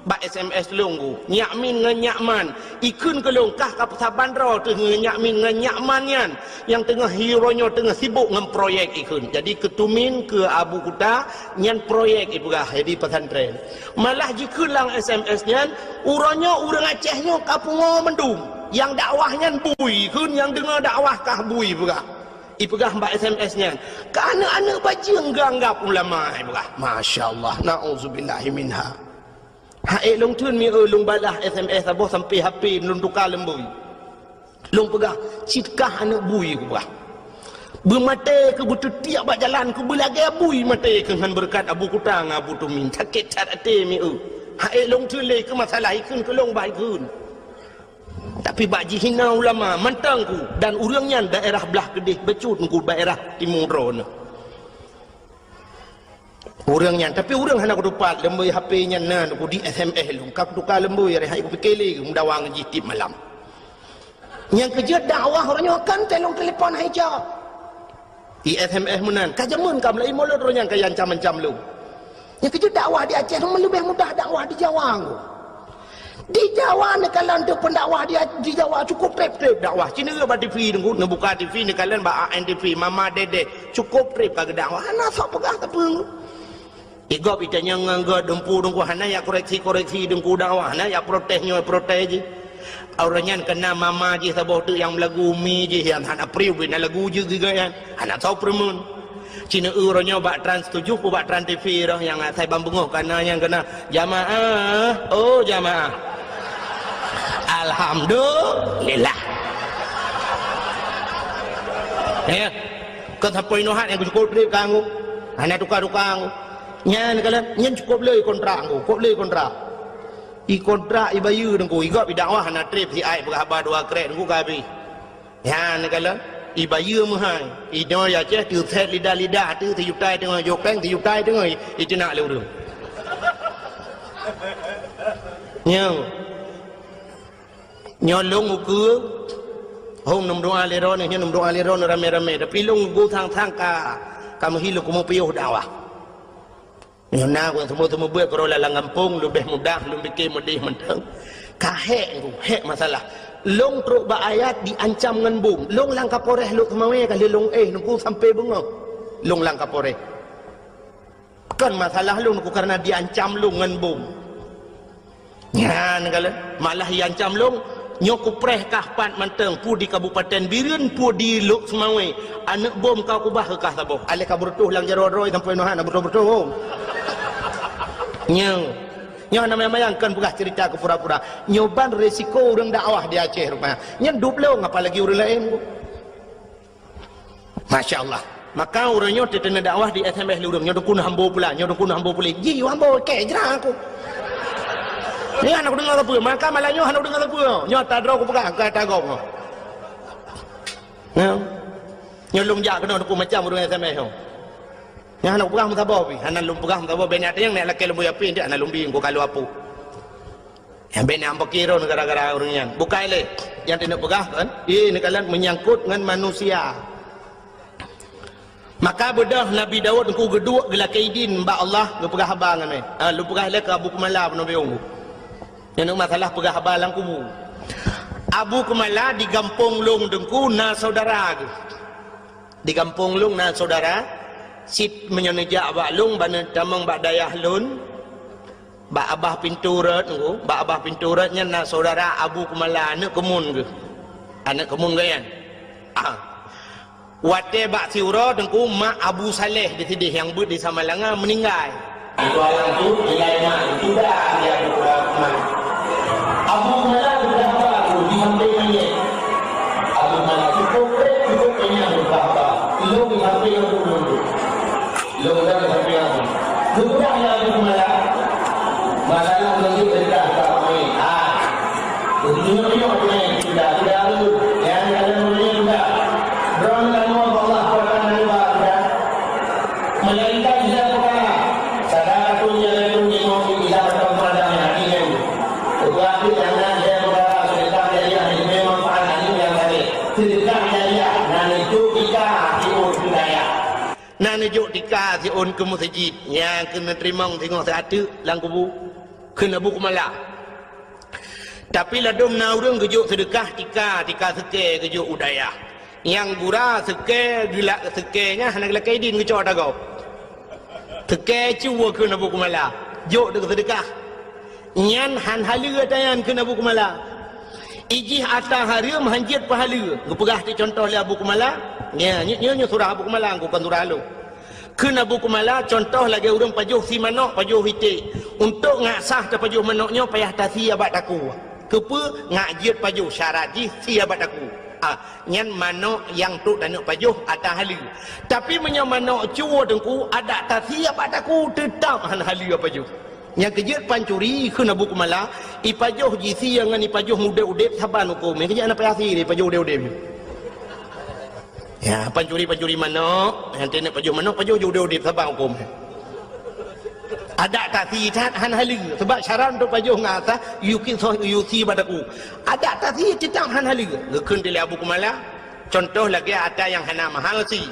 bak S M S lôn ku. Nyak Min ngon Nyak Man ikheun keu lôn, kah ka peusaban droe teuh ngon Nyak Min ngon Nyak Man nyan nyang teungoh uroe nyoe teungoh sibok ngon proyek ikheun. Jadi keutumin keu Abu Kuta nyan proyek ipeugah jadi pesantren. Malah jikheun lam S M S nyan, uroe nyoe ureuëng Aceh nyoe ka pungo mandum. Nyang dakwah nyan bui ikheun, nyang deungoe dakwah kah bui peugah. Ipeugah bak S M S nyan, keu aneuëk-aneuëk bajeueng geuanggab ulama, ipeugah. Masya Allah, na'udzubillahi minha. Hak ék lôn theun mieu lôn balaih S M S saboh sampoe H P lôn tuka lom bui. Lôn peugah, "Cit kah aneuk bui," kupeugah. Beumaté keu beuteutiek bak jalan keu beulagée bui maté keu ngon beureukat Abu Kuta ngon Abu Tumin. Sakét that até mieu. Hak ék lôn theun lé keu masalah ikheun keu lôn bah ikheun. Tapi bak jihina ulama mantong ku dan ureuëng nyan daerah blah keudeh bacut ku daerah timu droeneuh. Ureuëng nyan, tapi ureuëng hana kutupat, lom bui H P nyan na ku di S M S lôn, ka kutuka lom bui, hari hai kupike lé, meudawa ngon jih tiep malam. Nyang keujeuet dakwah uroe nyoe kan teuh lôn telepon hai jak. Di S M S meunan, ka jameun ka meulai mulod uroe nyan ka ancam-ancam lôn. Nyang keujeuet dakwah di Aceh lôn leubeh mudah dakwah di Jawa ngku. Di Jawa neukalon teuk pendakwah di, di Jawa cukup treb-treb dakwah. Cina bak T V teungku, neubuka T V neukalon bak A N T V, Mama Dede, cukup treb ka geudakwah. Hana sok peugah sapeue. Igop itanyong ngon gop deumpu teungku, hana yak koreksi-koreksi teungku dakwah, hana yak protes nyoe protes jih. Ureuëng nyan keunan mama jih saboh teuk nyang meulagu, mi jih nyang hana priu bina lagu jih giga nyan. Hana sok peureumeun. Cina uroe nyoe bak Trans tujuh pu bak Trans T V roh nyang asai ban beungoh kana nyang keunan, "Jamaah, oh jamaah." Alhamdulillah. Ya. Kon sampoi nohat nyang cukup treb kangku. Hana tuka-tuka kangku. Nyan kalau nyan cukup lé kontrak kangku, cukup lé kontrak. I kontrak i bayeue teungku, i gop i dakwah hana treb si ai peugah haba dua krek teungku ka habéh. Nyan kalon, i bayeue meuhai, i nyoe ya Aceh teuset lidah-lidah teuh sijuta teungoh jopeng, sijuta teungoh i, i teunak lé ureuëng. Nyoe. Nyoe lôn ukeue, hom neumeudoa lé droeneuh, nyoe neumeudoa lé droeneuh ramé-ramé, tapi lôn ukeue sang-sang ka, ka meuhi lôn keumeung piôh dakwah. Nyoe na ku nyang seumeubeuet-seumeubeuet keudroe lam gampông, leubeh mudah lôn pike meudeh mantong. Ka hék ku, hék masalah. Lôn trok bak ayat diancam ngon bom. Lôn lam Kapolres Lhokseumawe ka lheueh lôn éh, nungku sampoe beungoh. Lôn lam Kapolres. Kon masalah lôn, nungku, kareuna diancam lôn ngon bom. Nyan kalon, malah iancam lôn, nyoe kupreh kah pat mantong, peue di Kabupaten Bireuen, peue di Lhokseumawe, aneuk bom ka kubah keu kah saboh. Aléh ka beureutoh lam jaroe droe sampoe nyoe hana beureutoh-beureutoh. Nyoe, nyoe hana manyang-manyang, kon peugah ceurita keu pura-pura. Nyoe ban resiko ureuëng dakwah di Aceh rupanya. Nyan dub lôn, apalagi ureuëng laén. Masya Allah. Maka uroe nyoe teuteuna dakwah di S M S lureueng, nyoe dukun hambo pula, nyoe dukun hambo pula. Ji hambo kek jra aku. Nyoe hana kudeungoe sapeue, maka malam nyoe hana kudeungoe sapeue. Nyoe ata droe kupeugah, ka ata gob. Nyoe. Nyoe lôn jak keunoe dukun macam ureuëng S M S nyoe. Nyoe hana kupeugah meusaboh pih, hana lôn peugah meusaboh, bèk nyan nyang nèk lakèe lôn buya pih, hana lôn bi, engko ka lôn apôh. Nyang bèk na ampakiro gara-gara ureuëng nyan. Bukai lé. Nyang teuneuk peugah kan? Ié neukalon menyangkut ngon manusia. Maka beudôh Nabi Daud teungku geuduek geulakèe idin bak Allah geupeugah haba ngon mè. Ha, lôn peugah lé keu Abu Keumala peunoh biông. Nyan masalah peugah haba lam kubu. Abu Keumala di gampông lôn teungku na saudara geuh. Di gampông lôn na saudara, sit meunyoe neujak bak lôn bak neutamong bak dayah lôn, bak abah pintoe rot teungku, bak abah pintoe rot nyan na saudara Abu Keumala aneuk keumun geuh. Aneuk keumun geuh nyan. Ah. Watèe bak siuroe teungku mak Abu Saleh di sideh nyang beuet di Samalanga meuninggai. Itu alam tu, nilai mak itu dah dia berubah. Abu Keumala berubah tu di samping manyét. Abu Keumala cukup trép, cukup kenyang berubah. Lôn di samping aku dulu. Lôn dah di samping aku. Berubah ya Abu Keumala. Masalah lôn di cerita tak main. Ah. Tunjuk-tunjuk tu main. Sudah, sudah tu. Yang dalam dunia sudah. Droe kamoe Allah Taala riba sudah. Melainkan dia peukara. Sadaqatun jariyatun lil mu'min idza qata'a qadaman hadiyan. Teupeue nyang na dia peukara sedekah jariah nyang manfaat aneuk nyang saleh. Sedekah jariah na neujok tika siôn keu dayah. Na neujok tika siôn keu meuseujid nyang keuneuk teurimong singoh siat teuk lam kubu. Kheun Abu Keumala. Tapi ladôm na ureuëng geujok seudeukah tika, tika seukée geujok u dayah. Nyang gura seukée geulak seukée nyan hana geulakée idin geucok ata gob. Seukée cuba kheun Abu Keumala, jok deuk seudeukah. Nyan han haleue ata nyan kheun Abu Keumala. Ijih ata hareuem han jeuet peuhaleue. Geupeugah ti contoh lé Abu Keumala. Nya, nyoe, nyoe, nyoe surah Abu Keumala, kon surah lôn. Kheun Abu Kumala, contoh lagée ureuëng pajoh sie manök, pajoh iték. Untuk ngat sah tapajoh manök nyoe payah tasie bak takue. Keupeue? Ngat jeuet pajoh, syarat jih sie bak takue. Ah, nyan manök nyang trok taneuk pajoh ata haleue. Tapi meunyoe manök cue Teungku, adak tasie bak takue, teutab hana haleue pajoh. Nyang keujeuet pancuri, kheun Abu Kumala, ipajoh jisie ngon ipajoh udeb-udeb saban huköm. Nyang keujeuet hana payah sie ipajoh udeb-udeb. Ya, pancuri-pancuri manök, nyang teuneuk pajoh manök, pajoh udeb-udeb saban huköm. Adak tasie that hana haleue, sebab syarat untuk pajoh ngat sah, yue sie bak takue. Adak tasie teutab hana haleue. Geukheun lé Abu Kumala, contoh lagée ata nyang hana mahal sie.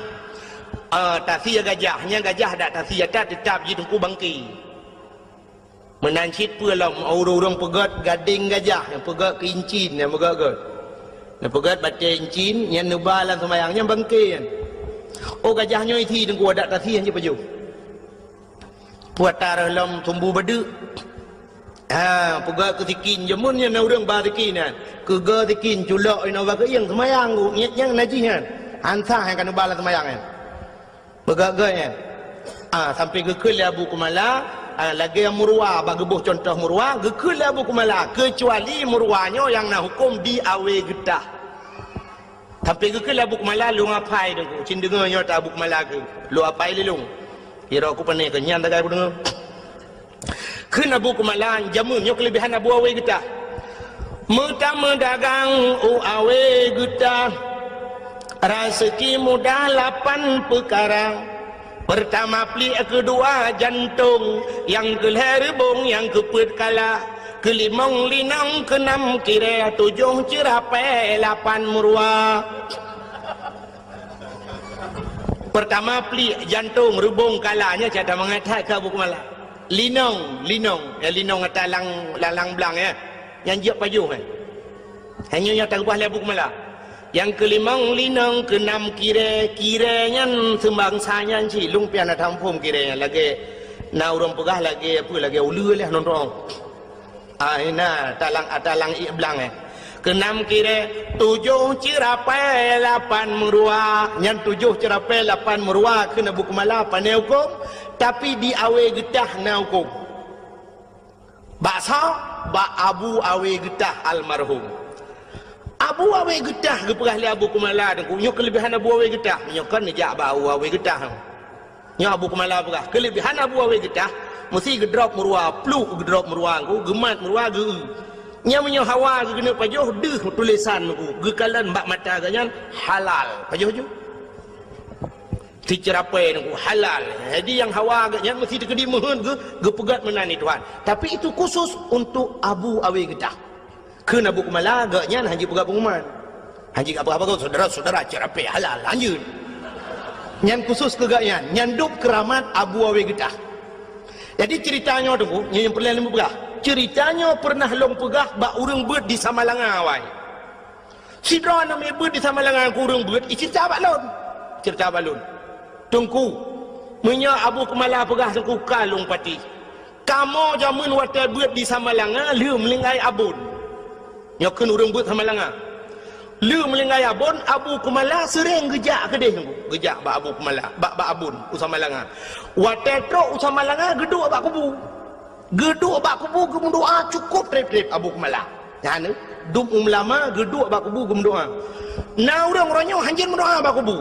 Ah, tasie gajah, nyang gajah adak tasie that teutab jih Teungku bangke. Meunan cit peue lom, ureuëng-ureuëng peugét gadeng gajah, nyang peugét keu incin, nyang peugét-gét. Nyang peugét batée incin, nyang neuba lam seumayang, nyang bangke nyan. Oh, gajah nyoe isie Teungku, adak tasie nyan jipajoh. Peue ata reuh lom sumbu badeuk. Ha, peugét keu sikin, jameun nyan na ureuëng ba sikin nyan. Keugeue sikin, culok inoe bak keuieng seumayang, nyan, nyan najih nyan. Ansah nyang ka neuba lam seumayang nyan. Peugét-gét nyan. Ah, sampai geukheun lé Abu Kumala, ah, lagée murwa, bak geuboh contoh murwa, geukheun lé Abu Kumala, keucuali murwa nyoe nyang na huköm di awe geutah. Sampai geukheun lé Abu Kumala, lôn apai Teungku, cit deungoe nyoe ta Abu Kumala kheun, lôn apai lé lôn. Kira ku pane keu nyan tagai ku deungoe. Kheun Abu Kumala, jameun nyoe keulebihan Abu Awe Geutah. Meutameudagang u Awe Geutah, raseuki mudah lapan peukara. Peurtama pliek, keudua jantong, nyang keulhée reubong, nyang keupeuet kala, keulimong linong, keunam kirée, tujoh ceurapée, lapan meuruwa. Peurtama pliek, jantong, reubong, kala, nyan cit that mangat that keu Abu Kumala. Linong, linong, ya, linong ata lang, lang, lang blang, ya. Nyang jeuet pajoh, ya. Hanya nyang taubah lé Abu Kumala. Nyang keulimong linong, keunam kirée, kirée nyan seubangsa nyan cit, lôn pih hana taphom kirée nyan lagée na ureuëng peugah lagée apa, lagée uleue lé nonton. Ah, ina, talang, talang ié blang, eh. Keunam kirée, tujoh ceurapée, lapan meuruwa. Nyan tujoh ceurapée, lapan meuruwa, kheun Abu Kumala, pane huköm, tapi di Awe Geutah na huköm. Bak soe? Bak Abu Awe Geutah almarhum. Abu Awe Geutah geupeugah lé Abu Kumala Teungku, nyoe keulebihan Abu Awe Geutah. Nyoe kan neujak bak Abu Awe Geutah. Nyoe Abu Kumala peugah, keulebihan Abu Awe Geutah, meusti geudrop meuruwa, pluek geudrop meuruwa Teungku, geumat meuruwa geu-eu. Nyan meunyoe hawa geukeuneuk pajoh, deuh tulésan Teungku, geukalon bak mata geuh nyan halal. Pajoh ju. Siceurapée Teungku, halal. Jadi nyang hawa geuh nyan meusti teukeudi meuheuet geu-, geupeugét meunan di Tuhan. Tapi itu khusus untuk Abu Awe Geutah. Kheun Abu Kumala, geuh nyan hana jipeugah pengumuman. Hana jipeugah apa-apa, saudara-saudara, ceurapée halal, lanjut. Nyan khusus keu geuh nyan, nyan dub keuramat Abu Awe Geutah. Jadi ceurita nyoe Teungku, nyoe nyang peureulée lôn peugah. Ceurita nyoe peureunah lôn peugah bak ureuëng beuet di Samalanga awai. Sidroe aneuk miet beuet di Samalanga keu ureuëng beuet, iceurita bak lôn. Ceurita bak lôn. Teungku, meunyoe Abu Kumala peugah Teungku ka lôn patéh. Kamoe jameun watée beuet di Samalanga lheueh meulinggai abon. Nyoe kheun ureuëng beuet Samalanga. Lheueh meulinggai abon, Abu Kumala seuréng geujak keudeh Teungku. Geujak bak Abu Kumala, bak, bak abon u Samalanga. Watée trok u Samalanga, geuduek bak kubu. Geuduek bak kubu geumeudoá cukôp treb-treb Abu Kumala. Nyan, dum ulama geuduek bak kubu geumeudoá. Na ureuëng uroe nyoe hanjeuet meudoá bak kubu.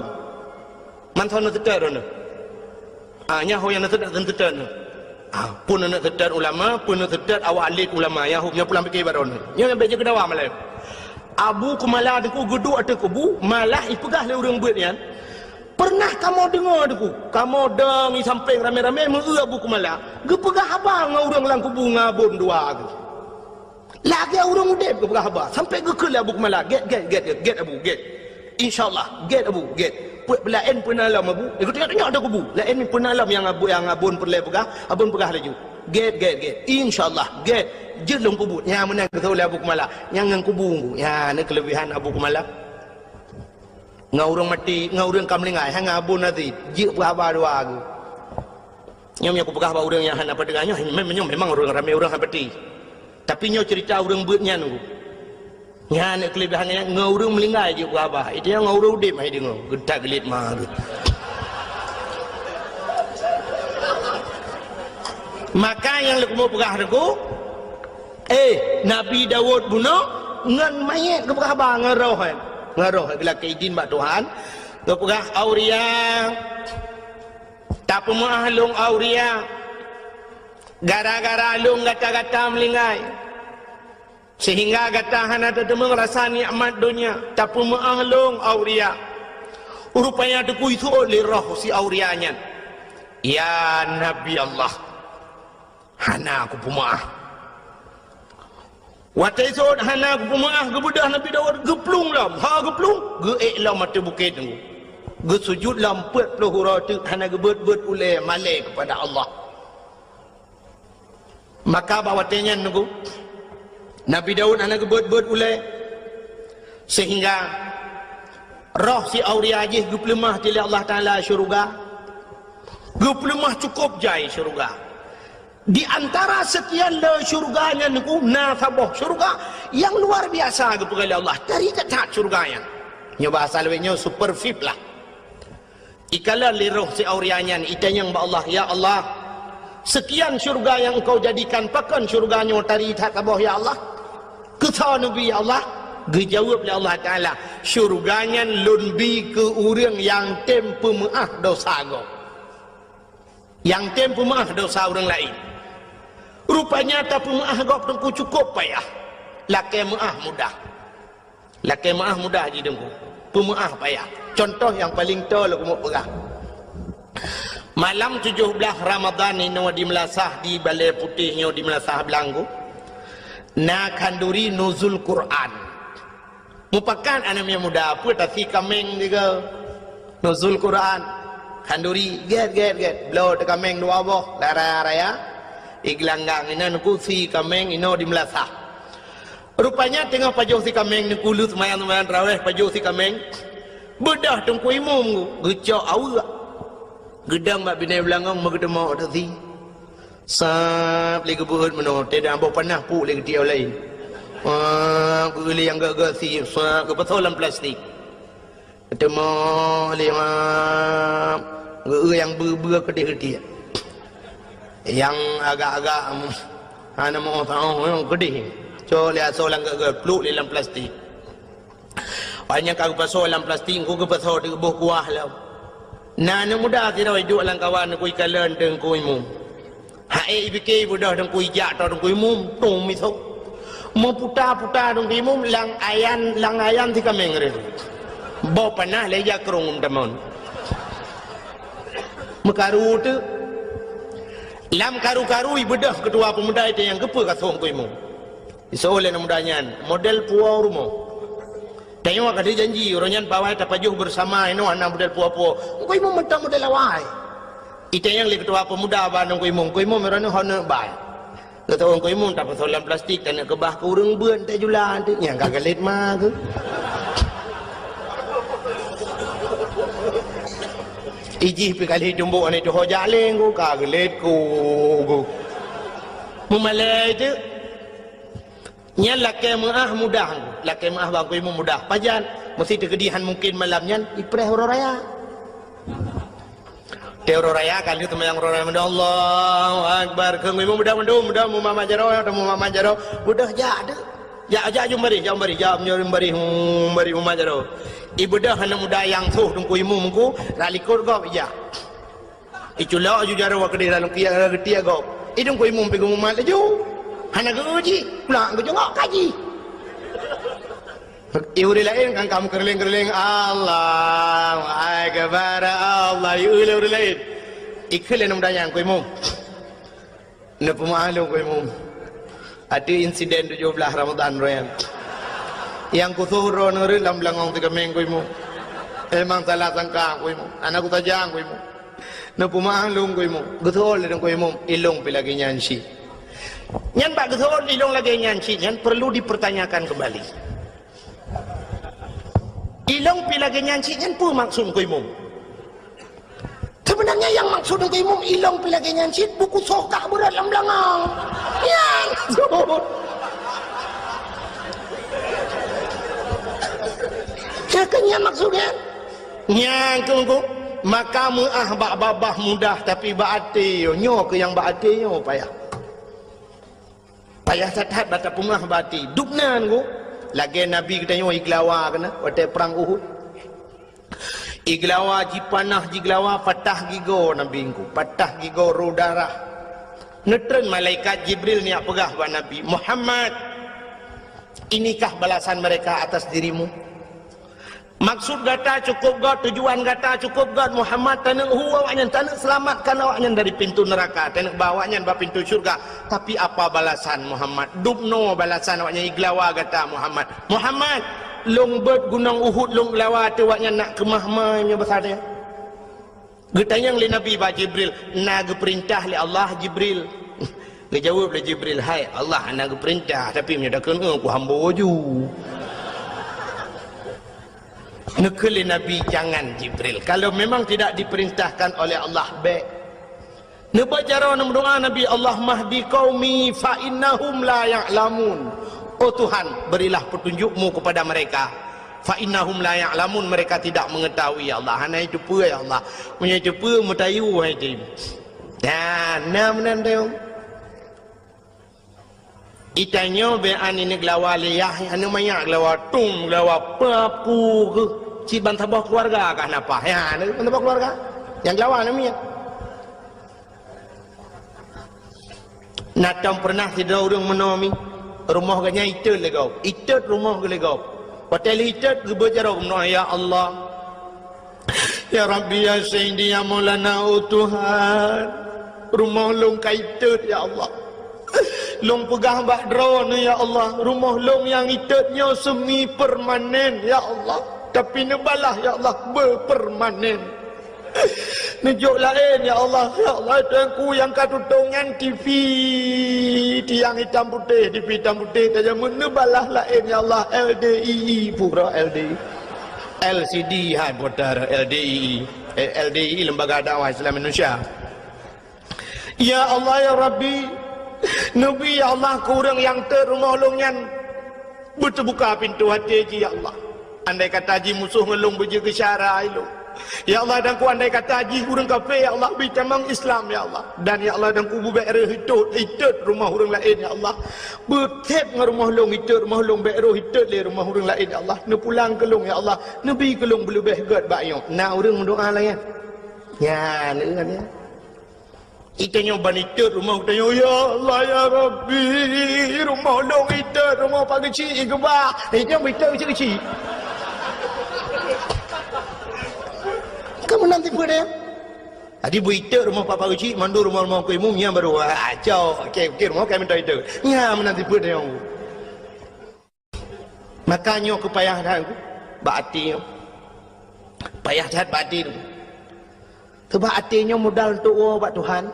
Mantong na teutet droeneuh. Ah, nyan ho nyang na teutet, teutet nyoe. Ah, pun na teutet ulama, pun na teutet awak alim ulama, nyan ho nyang pulang pike bak droeneuh. Nyoe nyang bék jeuet keu dawa malam. Abu Kumala Teungku geuduek ateueh kubu, malah ipeugah lé ureuëng beuet nyan, Peureunah kamoe deungoe Teungku, kamoe dong i sampéng ramé-ramé meu-eu Abu Kumala, geupeugah haba ngon ureuëng lam kubu ngon abon dua geuh. Lagée ureuëng udeb geupeugah haba, sampoe geukheun lé Abu Kumala, "Gét, gét, gét, gét, gét Abu, gét. Insya Allah, gét Abu, gét. Peuet peulaén peue na lom Abu, eh, geutunyok-tunyok ateueh kubu. Laén peue na lom nyang abu-, nyang abon peureulée peugah, abon peugah laju. Gét, gét, gét. Insya Allah, gét. Jeuet lom kubu." Nyan meunan geuteupeue lé Abu Kumala. Nyan ngon kubu, nyan na keuleubehan Abu Kumala. Ngon ureuëng maté, ngon ureuëng ka meuninggai, hana abon até, jeuet peuhaba dua geuh. Nyoe meunyoe kupeugah bak ureuëng nyang hana peudeungoe nyoe, mem-, nyoe memang ureuëng ramé ureuëng hana peuti. Tapi nyoe ceurita ureuëng beuet nyan, nyan na keuleubehan nyan, ngon ureuëng meuninggai jeuet peuhaba. Itu nyang ngon ureuëng udeb hai deungoe, geutak geulet ma geuh. Maka nyang leukumu peugah teungku, eh, Nabi Daud bunoe ngon manyét geupeugah ba ngon roh, eh. Ngon roh, eh, geulakée idin bak Tuhan. Geupeugah, "Auria, tapeumeuáh lôn, Auria. Gara-gara lôn gata-gata meulinggai. Sehingga gata hana tateumeung rasa nikmat donya, tapeumeuáh lôn, Auria." Rupanya teukui seuôt lé roh si Auria nyan, "Ya Nabi Allah, hana kupeumeuáh." Watée seuôt hana kupeumeuáh, geubeudôh Nabi Daud, geuplueng lom, ha geuplueng, geuék lom ateueh bukét teungku. Geusujut lom peuet ploh uroe teuk hana geubeuet-beuet ulée malée keupada Allah. Maka bak watée nyan teungku, Nabi Daud hana geubeuet-beuet ulée, sehingga roh si Auria jih geupeuleumah lé Allah Taala syeuruga. Geupeuleumah cukôp jai syeuruga. Di antara seukian le syeuruga nyan teungku, na saboh syeuruga nyang luar biasa geupeugah lé Allah, tari that-that syeuruga nyan. Nyoe bahasa lawét nyoe super V I P lah. Ikalon lé roh si Auria nyan, itanyong bak Allah, "Ya Allah, seukian syeuruga nyang Engkau jadikan, pakon syeuruga nyoe tari that saboh, ya Allah? Keu soe neubri, ya Allah?" Geujaweueb lé Allah Taala, "Syeuruga nyan Lôn bi keu ureuëng nyang tem peumeuáh desya gob. Nyang tem peumeuáh desya ureuëng laén." Rupanya tapeumeuáh gob teungku cukôp payah. Lakée meuáh mudah. Lakée meuáh mudah jih teungku. Peumeuáh payah. Cuntoh nyang paleng toe lôn keumeung peugah. Malam tujoh blaih Ramadhan inoe di meulasah, di Balée Putéh nyoe di meulasah Blang teungku, na khanduri nuzul Quran. Mupakat aneuk miet muda, peue tasi kaméng tiga. Nuzul Quran. Khanduri, gét, gét, gét. Bloe teukaméng dua boh, raya-raya. Igeulanggang inan kusi kaméng inoe di meulasah. Rupanya teungoh pajoh si kaméng, neukulu seumayang-seumayang tarawéh, pajoh si kaméng. Beudôh teungku imum geucok aweuek. Geudong bak binéh beulangong meugeuteumok tasi. Sab lé geubeuet meunoe, teudah boh panah puk lé geutiek laén. Wah, geueu lé nyang geuh-geuh si, sab geupasoe lam plastik. Teuma lé ma geu-eu nyang beu-beu keudeh-keudeh. Nyang agak-agak, em, hana meu-oh taoh nyang keudeh. Cok lé asoe lam geu-geu, pluek lé lam plastik. Awak nyan ka geupasoe lam plastik, engku geupasoe di boh kuah lom. Na aneuk muda sidroe duek lam kawan, engku ikalon teungku imum. Hai, ipike ibeudôh teungku ijak toe teungku imum, tum misok. Meuputa-puta teungku imum lam ayan, lam ayan si kaméng reh. Boh panah lé jakrong tamon. Meukaru teuk. Lam karu-karu ibeudôh keutua peumuda itu nyang geupeu ka soe teungku imum. Isoe lé aneuk muda nyan, model puwoe rumoh. Tanyoe ka dijanji, uroe nyan pawai tapajoh beusama inoe hana model puwoe-puwoe. Engku imum mantong model awai. Itanyong lé keutua peumuda bak aneuk imum, "Engku imum, uroe nyoe hana bai?" Geutanyong engku imum, "Tapasoe lam plastik, taneuk keubah keu ureuëng beuet tajula teuk, nyang ka galét ma keuh." Ijih pi kali tumbok aneuk tuho jaleng ku, ka galét ku, ku. Meumalée teuk. Nyan lakée meuáh mudah, lakée meuáh bak engku imum mudah. Pajan? Meuseuti keudeh han mungken malam nyan ipreh uroe raya. Teuh uroe raya ka lheueh seumayang uroe raya, Allahu Akbar. Keu engku imum mudah mandum, mudah mumat jaroe, mumat jaroe. Mudah jak deuh. Jak, jak jom baréh, jak baréh, jak jom baréh, hmm, baréh mumat jaroe. Ibeudôh aneuk muda nyang soh teungku imum ku, rot likot gob ijak. Iculok ju jaroe keudeh lam kiak, geutiek gob. Idong ku imum pi geumumat laju. Hana geu-eu jih, pulang geujongok kaji. I ureuëng laén kan ka meukeureuléng-keureuléng, Allahu Akbar, Allah, i ureuëng laén. Ikheun lé aneuk muda nyan, "Ku imum, neupeumeuáh lôn ku imum. Ateueh insiden tujoh blaih Ramadhan uroe nyan. Nyang kusoh droeneuh rot lam beulangong si kaméng ku imum. Emang salah sangka ku imum. Hana kusaja ku imum. Neupeumeuáh lôn ku imum." Geuseuôt lé ku imum, "Ilôn pi lagée nyan cit." Nyan bak geuseuôt ilôn lagée nyan cit nyan perlu dipertanyakan kembali. Ilôn pi lagée nyan cit nyan peue maksud ku imum? Sebenarnya nyang maksud engku imum ilôn pi lagée nyan cit, buku soh kah beurot lam beulangong. Nyan maksud. Nyan keuh nyan maksud nyan. Nyan keuh engku. Maka meu'ah bak babah mudah, tapi bak até nyoe, nyoe keuh nyang bak até nyoe payah. Payah that-that bak tapeumeu'ah bak até. Dubna nunggu. Lagée Nabi geutanyoe igeulawa keunan watée prang Uhud. Igeulawa, jipanah, jigeulawa, patah gigoe Nabi nunggu, patah gigoe, rô darah. Neutreun malaikat Jibril neujak peugah bak Nabi, "Muhammad, inikah balasan mereka atas dirimu? Maksud gata cukup göt, tujuan gata cukup göt, Muhammad, taneuk hu awaknyan, taneuk seulamatkan awaknyan dari pintu neuraka, taneuk ba awaknyan bak pintu syurga. Tapi apa balasan, Muhammad? Dubnoe balasan awaknyan igeulawa gata, Muhammad. Muhammad, lôn beuet gunong Uhud lôn geulawa ateueh awaknyan nak keumah ma nyoe basa teuh." Geutanyong lé Nabi bak Jibril, "Na geupeurintah lé Allah, Jibril?" Geujaweueb lé Jibril, "Hai Allah, hana geupeurintah, tapi meunyoe takheun, eh, ku hambo ju." Neukheun lé Nabi, "Jangan, Jibril. Kalau memang tidak diperintahkan oleh Allah, bék." Neuba jaroe neumeudoá Nabi, "Allahumma hdi qaumi fa innahum la ya'lamun." Oh Tuhan, berilah petunjuk-Mu kepada mereka. "Fa innahum la ya'lamun," mereka tidak mengetahui, ya Allah. Hana iteupeue, ya Allah. Meunyoe iteupeue, meutayue hai teuh. Nah, na meunan teuh. Itanyoe bèk aneuk geulawa lé yah, aneuk manyak geulawa tum, geulawa papu geuh. Cit ban saboh keuluwarga kah na paih. Ya, aneuk ban saboh keuluwarga. Nyang geulawa aneuk miet. Na tom peureunah sidroe ureueng meunoe mi, rumoh geuh nyan itot lé gob. Itot rumoh geuh lé gob. Watèe lheuh itot geubeuet jaroe meunoe, "Ya Allah, ya Rabbi, ya Sayyidi, ya Maulana, oh Tuhan, rumoh lôn ka itot, ya Allah. Lôn peugah bak Droeneuh, ya Allah, rumoh lôn nyang itot nyoe semi permanen, ya Allah. Tapi neubalah, ya Allah, beupermanen." Neujok laén, ya Allah. Ya Allah, Tuhanku, nyang ka tutong nyan T V, tiang itam putéh, T V itam putéh, tajamut neubalah laén, ya Allah, L D I I, pura L D I. L C D hai putar, L D I I. Eh, L D I I, Lembaga Dakwah Islam Indonesia. Ya Allah, ya Rabbi, neubi, ya Allah, keu ureueng nyang tot rumoh lôn nyan beuteubuka pintoe até jih, ya Allah. Andai kata jih musoh ngon lôn beujeuet keu syara lôn, ya Allah, dan ku andai kata jih ureueng kafé, ya Allah, beutamong Islam, ya Allah. Dan, ya Allah, dan ku beubèk rhöh itot, itot rumoh ureueng laén, ya Allah. Beuthèb ngon rumoh lôn itot rumoh lôn, bèk rhöh itot lé rumoh ureueng laén, ya Allah. Neupulang keu lôn, ya Allah. Neubi keu lôn beuleubèh gèt bak nyoe. Na ureueng meudoa laén? Nyan, ureueng laén. Itanyoe ban itot rumoh geutanyoe, "Ya Allah, ya Rabbi, rumoh lôn itot, rumoh Pak Geuchik igeubah." Itanyoe ban itot keuchik-keuchik. Kamoe nan tipe deh. Jadi beu itot rumoh Pak, Pak Geuchik, mandum rumoh-rumoh keu imum, nyan baru, ah, cok. Oke, oke, rumoh kami minta itot. Nyan meunan tipe deh. Maka nyoe keu payah that bak até nyoe. Payah that bak até nyoe. Sabab até nyoe modal untuk woe bak Tuhan.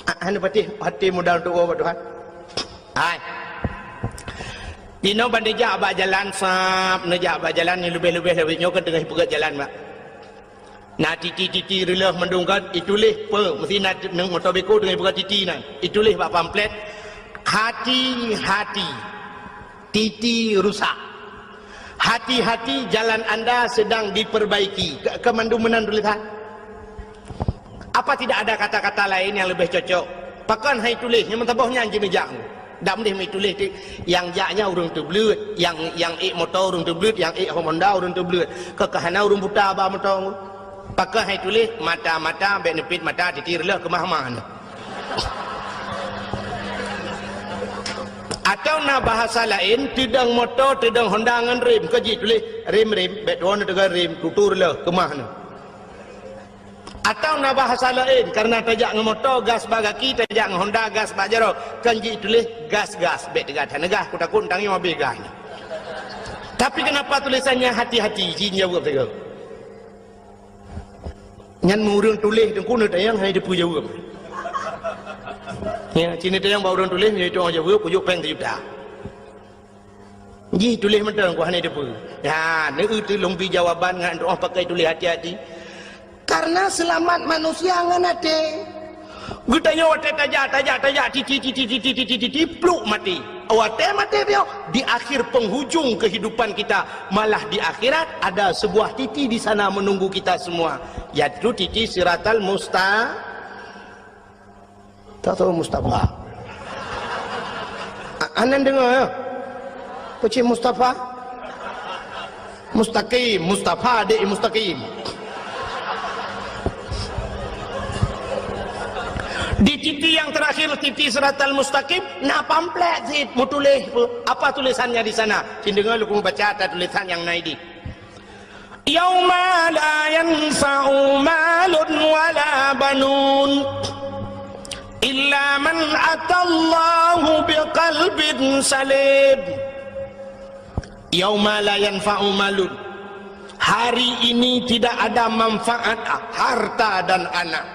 Ah, hana patéh até modal untuk woe bak Tuhan. Hai. Dinoe ban neujak bak jalan sab, neujak bak jalan nyang leubeh-leubeh lawét nyoe kan teungoh peugöt jalan bak. Na titi-titi reuloh mandum kan, ituléh peue, meusti na t-, nang moto beko teungoh buka titi nyan. Ituléh bak pamflet, "Hati-hati, titi rusak. Hati-hati, jalan anda sedang diperbaiki." Ke, ke mandum meunan tulisan. Apa tidak ada kata-kata lain yang lebih cocok? Pakon hai tuléh, nyang meusaboh nyan jineujak. Dak meudeh meutuléh ti, nyang jak nyan ureueng teubleuet, nyang, nyang ék moto ureueng teubleuet, nyang ék Honda ureueng teubleuet. Keu ka hana ureueng buta ba moto. Pakon hai tuléh, "Mata-mata, bèk neupit mata, titi reuloh keumah-keumah nyoe." Atau na bahasa laén, teudong moto, teudong Honda ngon rem, ka jituléh, "Rem-rem, bèk tuwoe neuteuga rem, tutu reuloh keumah nyoe." Atau na bahasa laén, karena tajak ngon moto, gas bak gaki, tajak ngon Honda, gas bak jaroe, kan jituléh gas-gas, bèk teuga that neugas, kutakot tangieng habéh gas nyan. Tapi kenapa tulisannya hati-hati, jin jaweueb sigoe. Nyan meu ureueng tuléh teungku neutanyong hana jiteupeue jaweueb. Ya, ci neutanyong bak ureueng tuléh, nyoe itu jaweueb, kujok péng sijuta. Jih tuléh mantong, ku hana teupeue. Ya, neu teuh lôn bri jawaban ngon doa pakai tuléh hati-hati. Karena seulamat manusia ngon até. Geutanyoe watèe tajak, tajak, tajak, titi, titi, pluk maté. Watée maté piôh, di akhir penghujung kehidupan kita, malah di akhirat ada sebuah titi di sana menunggu kita semua, yaitu titi Siratal Musta-, tak tahu Mustafa. A-, anan dengar ya? Pecik Mustafa? Mustaqim, Mustafa dek Mustaqim. Di titi nyang terakhir, titi Siratal Mustaqim, na pamflet sit meutuléh. Apa tulisannya di sana? Cit deungoe lôn baca ata tulisan nyang na idéh. Yauma la yanfa'u malun wala banun illa man atallaha biqalbin salim. Yauma la yanfa'u malun. Hari ini tidak ada manfaat harta dan anak.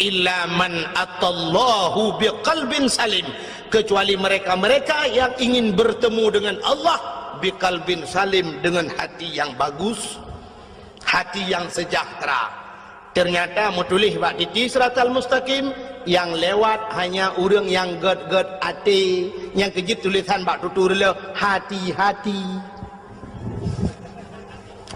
Illa man atallaha biqalbin salim. Kecuali mereka-mereka yang ingin bertemu dengan Allah biqalbin salim, dengan hati yang bagus, hati yang sejahtera. Ternyata meutuléh bak titi Siratal Mustaqim, nyang lewat hanya ureuëng nyang gét-gét até, nyang keujeuet tulisan bak tutoe reuloh, hati-hati.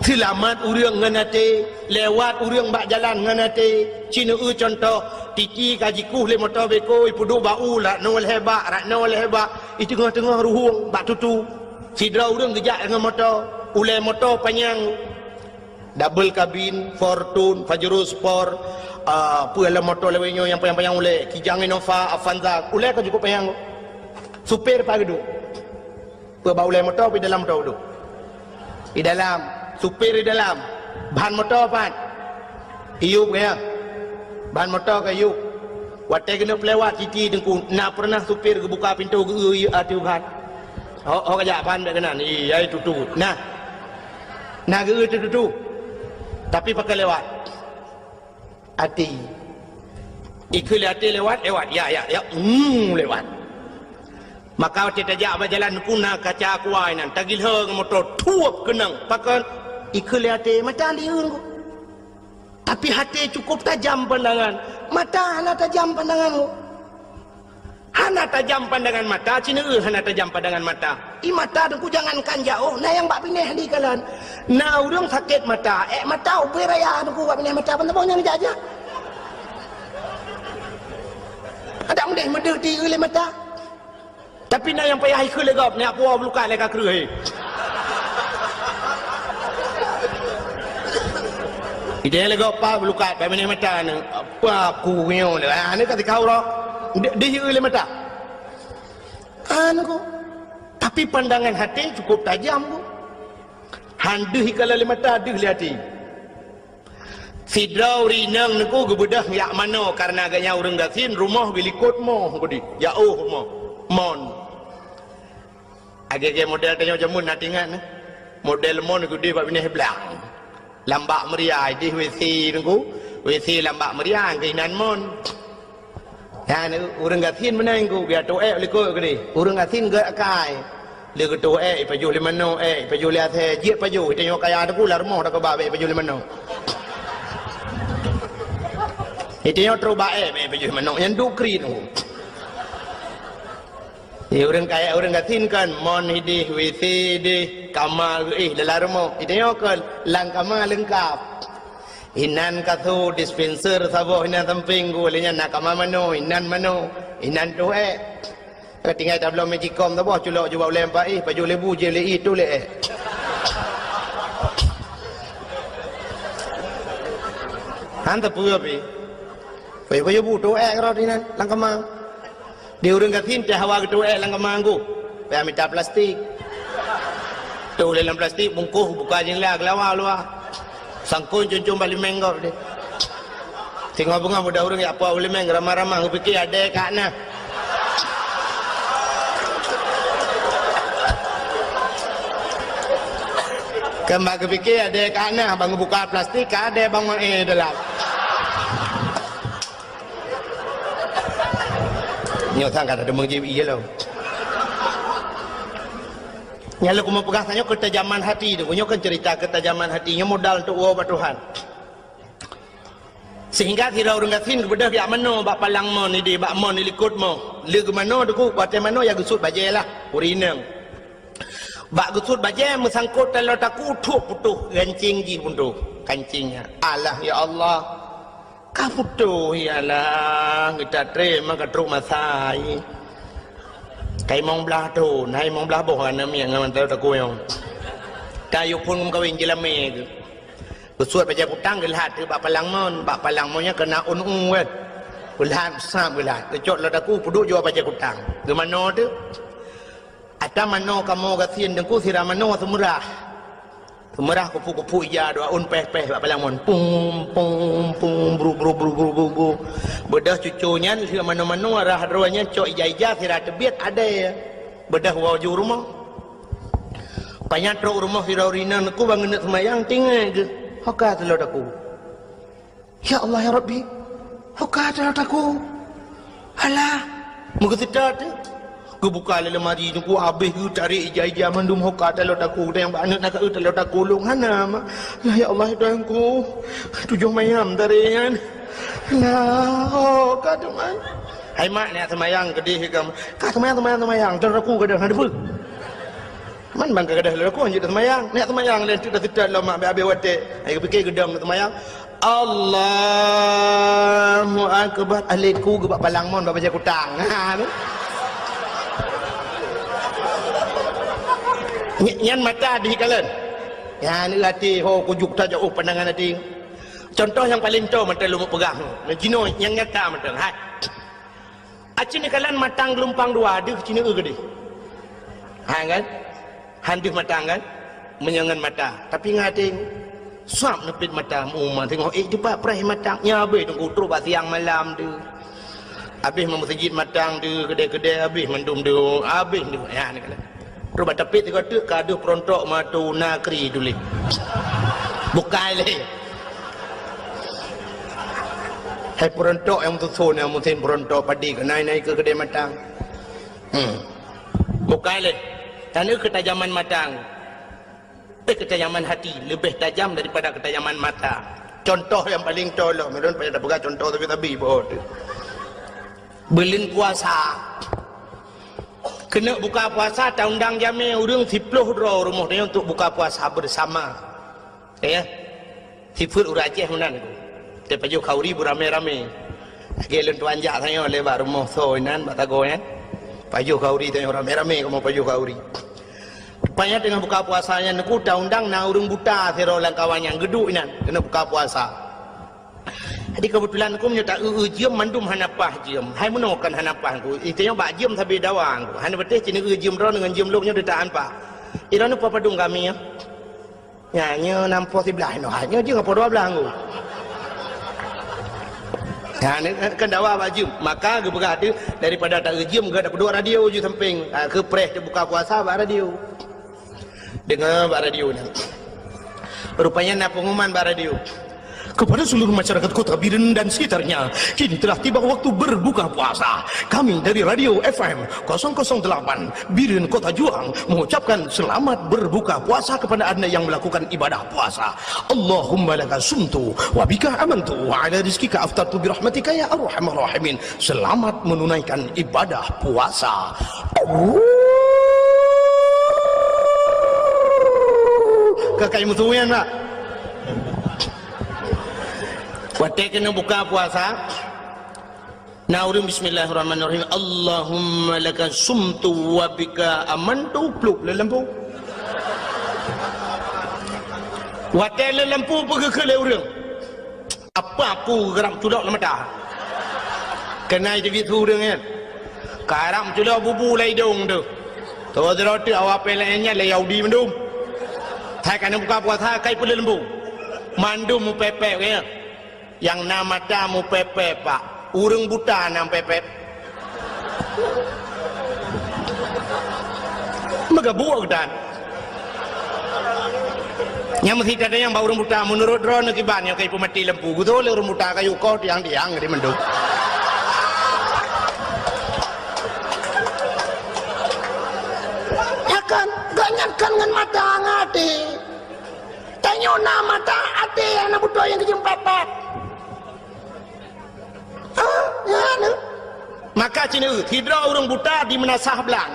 Seulamat ureuëng ngon até, lewat ureuëng bak jalan ngon até. Cit neueu cuntoh, titi ka jikueh lé moto beko, ipeuduek bak u, rot noe lhée bak, rot noe lhée bak, i teungoh-teungoh ruhueng bak tutoe. Sidroe ureuëng geujak ngon moto, ulée moto panyang. Double kabin, Fortuner, Pajero Sport, ah, peue lom moto lawét nyoe nyang panyang-panyang ulée, Kijang, Innova, Avanza, ulée ka cukup panyang. Supir pat geuduek? Peue bak ulée moto, peue dalam moto geuduek? Di dalam. Supir di dalam. Ban moto pat? Iyup ya. Ban moto ka iyup. Watée keuneuk peulewat titi Teungku, na pernah supir geubuka pintoe geu-eu ateueh ban? Ho, ho kajak ban bék keunan, iya itu tu. Nah. Na geu-eu teututu. Tapi pakon lewat? Até. Ikheun lé até lewat, lewat. Ya, ya, ya. Hmm, lewat. Maka watée tajak bak jalan Teungku na kaca kuai nan, tagilhô ngon moto, thuep keunong. Pakon? Ikheun lé até, mata liun ku. Tapi até cukup tajam pandangan, mata hana tajam pandangan. Hana tajam pandangan mata, cit neueu hana tajam pandangan mata. I mata Teungku jangankan jaoh, na nyang bak binéh di kalon. Na ureuëng sakét mata, ék mata ubé raya Teungku bak binéh mata, ban saboh nyang jak-jak. Adak meudeh meudeh di lé mata. Tapi na nyang payah ikheun lé gob, nyak puwoe bulukat lé ka kreueh. Idéh lé gob pa bulukat, bak binéh mata ni. Apa aku nyoe ni? Ah, ni ka tikau roh. Di, di lé mata. Anu ko. Tapi pandangan até cukup tajam ko. Han deuh ikalon lé mata, deuh lé até. Sidroe ureuëng inong Teungku geubeudôh jak manoe, kareuna gobnyan ureuëng gasien, rumoh geulikot moh keudeh, jaoh rumoh. Mon. Lagée-lagée model tanyoe jameun na teuingat, eh? Model mon keudeh bak binéh blang. Lam bak meuria, idéh WC Teungku. WC lam bak meuria, keuinan mon. Nyan, ureuëng gasien meunan Teungku, biar teuék likot keudeh. Ureuëng gasien gét akai. Lé geuteuék, ipajoh lé manoe, ék, ipajoh lé asée, jeuet pajoh, tanyoe kaya Teungku, lam rumoh dak keuba bék ipajoh lé manoe. Itanyoe trok ba ék, bék ipajoh lé manoe, nyan duek kriet Teungku. Di ureuëng kaya, ureuëng gasien kan, mon idéh, WC idéh, kama geuéh, dalam rumoh. Itanyoe kan, lam kama leungkap. Inan kasô, dispenser, saboh inan sampéng, geuh lé nyan na kama manoe, inan manoe, inan teuék. Tinggai tabloe magicom saboh, culok jubah ulée paih, pajoh lé bu, jieb lé ié, teuék. Han teupeue pih. Pajoh-pajoh bu teuék rot inan, lam kama. Di ureuëng gasien teuh hawa geuteuék lam kama Teungku. Payah mita plastik. Teuh lé lam plastik, bungkôh, buka jendela, geulawa luwa. Sangkon cun-cun bak limeng gob deh. Singoh beungoh muda ureuëng jak puwoe limeng, ramah-ramah, geupiké adée ka na. Kan bak geupiké adée ka na, ban geubuka plastik, ka adée ban maé dalam. Nyoe sang ka teumeujieb ié lom. Nyang lôn keumeung peugah tanyoe keutajaman hati tu. Nyoe kan cerita keutajaman hati. Nyoe modal untuk woe bak Tuhan. Sehingga sidroe ureuëng gasien geubeudôh jak manoe bak palang mon idéh, bak mon di likot mon. Lé geumanoe teungku, watée manoe ya geusuet bajée lah, ureuëng inong. Bak geusuet bajée meusangkot taloe takue, thok putôh gancéng jih putôh, gancéng nyan. Alah ya Allah, ka putôh ya Allah, geuta treb maka trok masa. Ka limong blaih thon, hai limong blaih boh aneuk miet ngon taloe takue nyoe. Ka yue phon meukawen jeulamé keuh. Geusuet bajée kutang geulhat teuk bak palang mon, bak palang mon nyan keunan ôn u kan. Geulhat, sab geulhat, geucok lam takue peuduek jua bajée kutang. Geumanoe teuk. Ata manoe kamoe gasien teungku sira manoe seumeurah. Seumeurah kupu-kupu ija dua ôn péh-péh bak palang mon. Pum, pum, pum, bru, bru, bru, bru, bru, bru. Beudôh cuco nyan lheueh manoe-manoe rhah droe nyan cok ija-ija sira teubiet adée. Beudôh woe ju rumoh. Panyang trok rumoh sidroe ureuëng inong teungku ban geuneuk seumayang tinggai geuh. Ho ka taloe takue. Ya Allah ya Rabbi. Ho ka taloe takue. Alah. Meugeuseuta teuk. Geubuka lé lemari teungku habéh geutarek ija-ija mandum ho ka taloe takue. Dan bak aneuk na ka taloe takue lôn hana mak. Lah ya Allah ya Tuhanku. Tujoh mayam tarek nyan. Lah ho ka teuma. Hai mak, neuk seumayang keudeh ka. Ka seumayang, seumayang, seumayang. Taloe takue ka deuh na deue. Man ban ka gadôh lé lakoe hanjeuet seumayang. Neuk seumayang lé teuk dah seutôt lom mak, habéh-habéh watée. Ai geupike geudong neuk seumayang. Allahu Akbar. Alé ku geubak palang mon bak bajée kutang. Ha, ni. Ny-, nyan mata dih kalon. Nyan até ho kujuk tajak oh pandangan até. Contoh nyang paleng toe mantong lôn peugah. Nah, jinoe nyang nyata mantong. Hai. Aci neukalon matang geulumpang dua deuh ci neu keudeh. Ha kan? Han deuh matang kan? Meunyoe ngon mata. Tapi ngon até sab neupit mata meu uma teungoh ék teupat preh matang. Nyan habéh teungku trok bak siang malam deuh. Habéh meumeuseujid matang deuh, keudè-keudè habéh mandum deuh, habéh deuh. Ya neukalon. Trok bak tapét sigoe teuk ka deuh peurontok matu nakri tuléh. Bukai lé. Hai peurontok nyang meususon nyang musim peurontok padi keuh nai-nai keu keudè matang. Hmm. Bukai lé. Tanoh keutajaman matang. Eh, keutajaman hati lebih tajam daripada keutajaman mata. Contoh nyang paleng tolok, meulôn payah tapeugah contoh sabe-sabe beuh teuh. Buleuen puasa. Keuneuk buka puasa, taundang jamé ureuëng siploh droe rumoh tanyoe untuk buka puasa bersama. Ya. Sifeuet ureuëng Aceh meunan. Teupajoh khauri beuramé-ramé. Lagée lôn tuan jak tanyoe lé bak rumoh soe inan bak sagoe nyan. Pajoh khauri tanyoe ramé-ramé kamoe pajoh khauri. Rupanya teungoh buka puasa nyan teungku taundang na ureuëng buta sidroe lam kawan nyang geuduek inan keuneuk buka puasa. Jadi keubeutulan teungku meunyoe ta-eu-eu jeuem mandum hana paih jeuem. Hai meunoe kan hana paih teungku. Itanyoe bak jeuem sabe dawa teungku. Hana patéh ci neu-eu jeuem droeneuh ngon jeuem lôn nyoe deuh ta-an paih. Droeneuh padum kami nyoe. Nyan nyoe nam poh siblaih noh. Nyoe jeuem poh dua blaih teungku. Nyan kan dawa bak jeuem. Maka geupeugah teuh daripada ta-eu jeuem geupeudok radio ju sampéng. Ha, keu preh teubuka puasa bak radio. Deungoe bak radio nyan. Rupanya na pengumuman bak radio. Kepada seluruh masyarakat Kota Biren dan sekitarnya, kini telah tiba waktu berbuka puasa. Kami dari Radio F M kosong kosong delapan Biren Kota Juang mengucapkan selamat berbuka puasa kepada Anda yang melakukan ibadah puasa. Allahumma laka sumtu wa bika amantu wa ala rizkika aftartu birahmatika ya arhamar rahimin. Selamat menunaikan ibadah puasa. Ka kai meusuyan, Pak. Watée keuneuk buka puasa, na ureuëng bismillahirrahmanirrahim, Allahumma laka sumtu wa bika amantu, plup lé lampu. Watée lé lampu peugeukeue lé ureuëng. Apa aku geurab culok lam mata? Keunan teubiet su ureuëng nyan. Karab culok bubu lam idong teuh. Toh sidroe teuk awak péng laén nyan lé Yahudi mandum. Hai ka na buka puasa kai peuleueng lembu. Mandum meupépék nyan. Nyang na mata meupépék, Pak. Ureuëng buta nyang pépék. Meugabuek geutan. Nyang meusi tatanyong bak ureuëng buta, meunurot droeneuh kiban nyang ka ipeumaté lampu, geutoh lé ureuëng buta kayu koh tiang-tiang di mandum. Ya kan, gobnyan kan ngon mata ngon até. Tanyoe na mata até nyang na beutôi nyang geujeuem pépék. Maka cit nyoe, sidroe ureuëng buta di Meunasah Blang.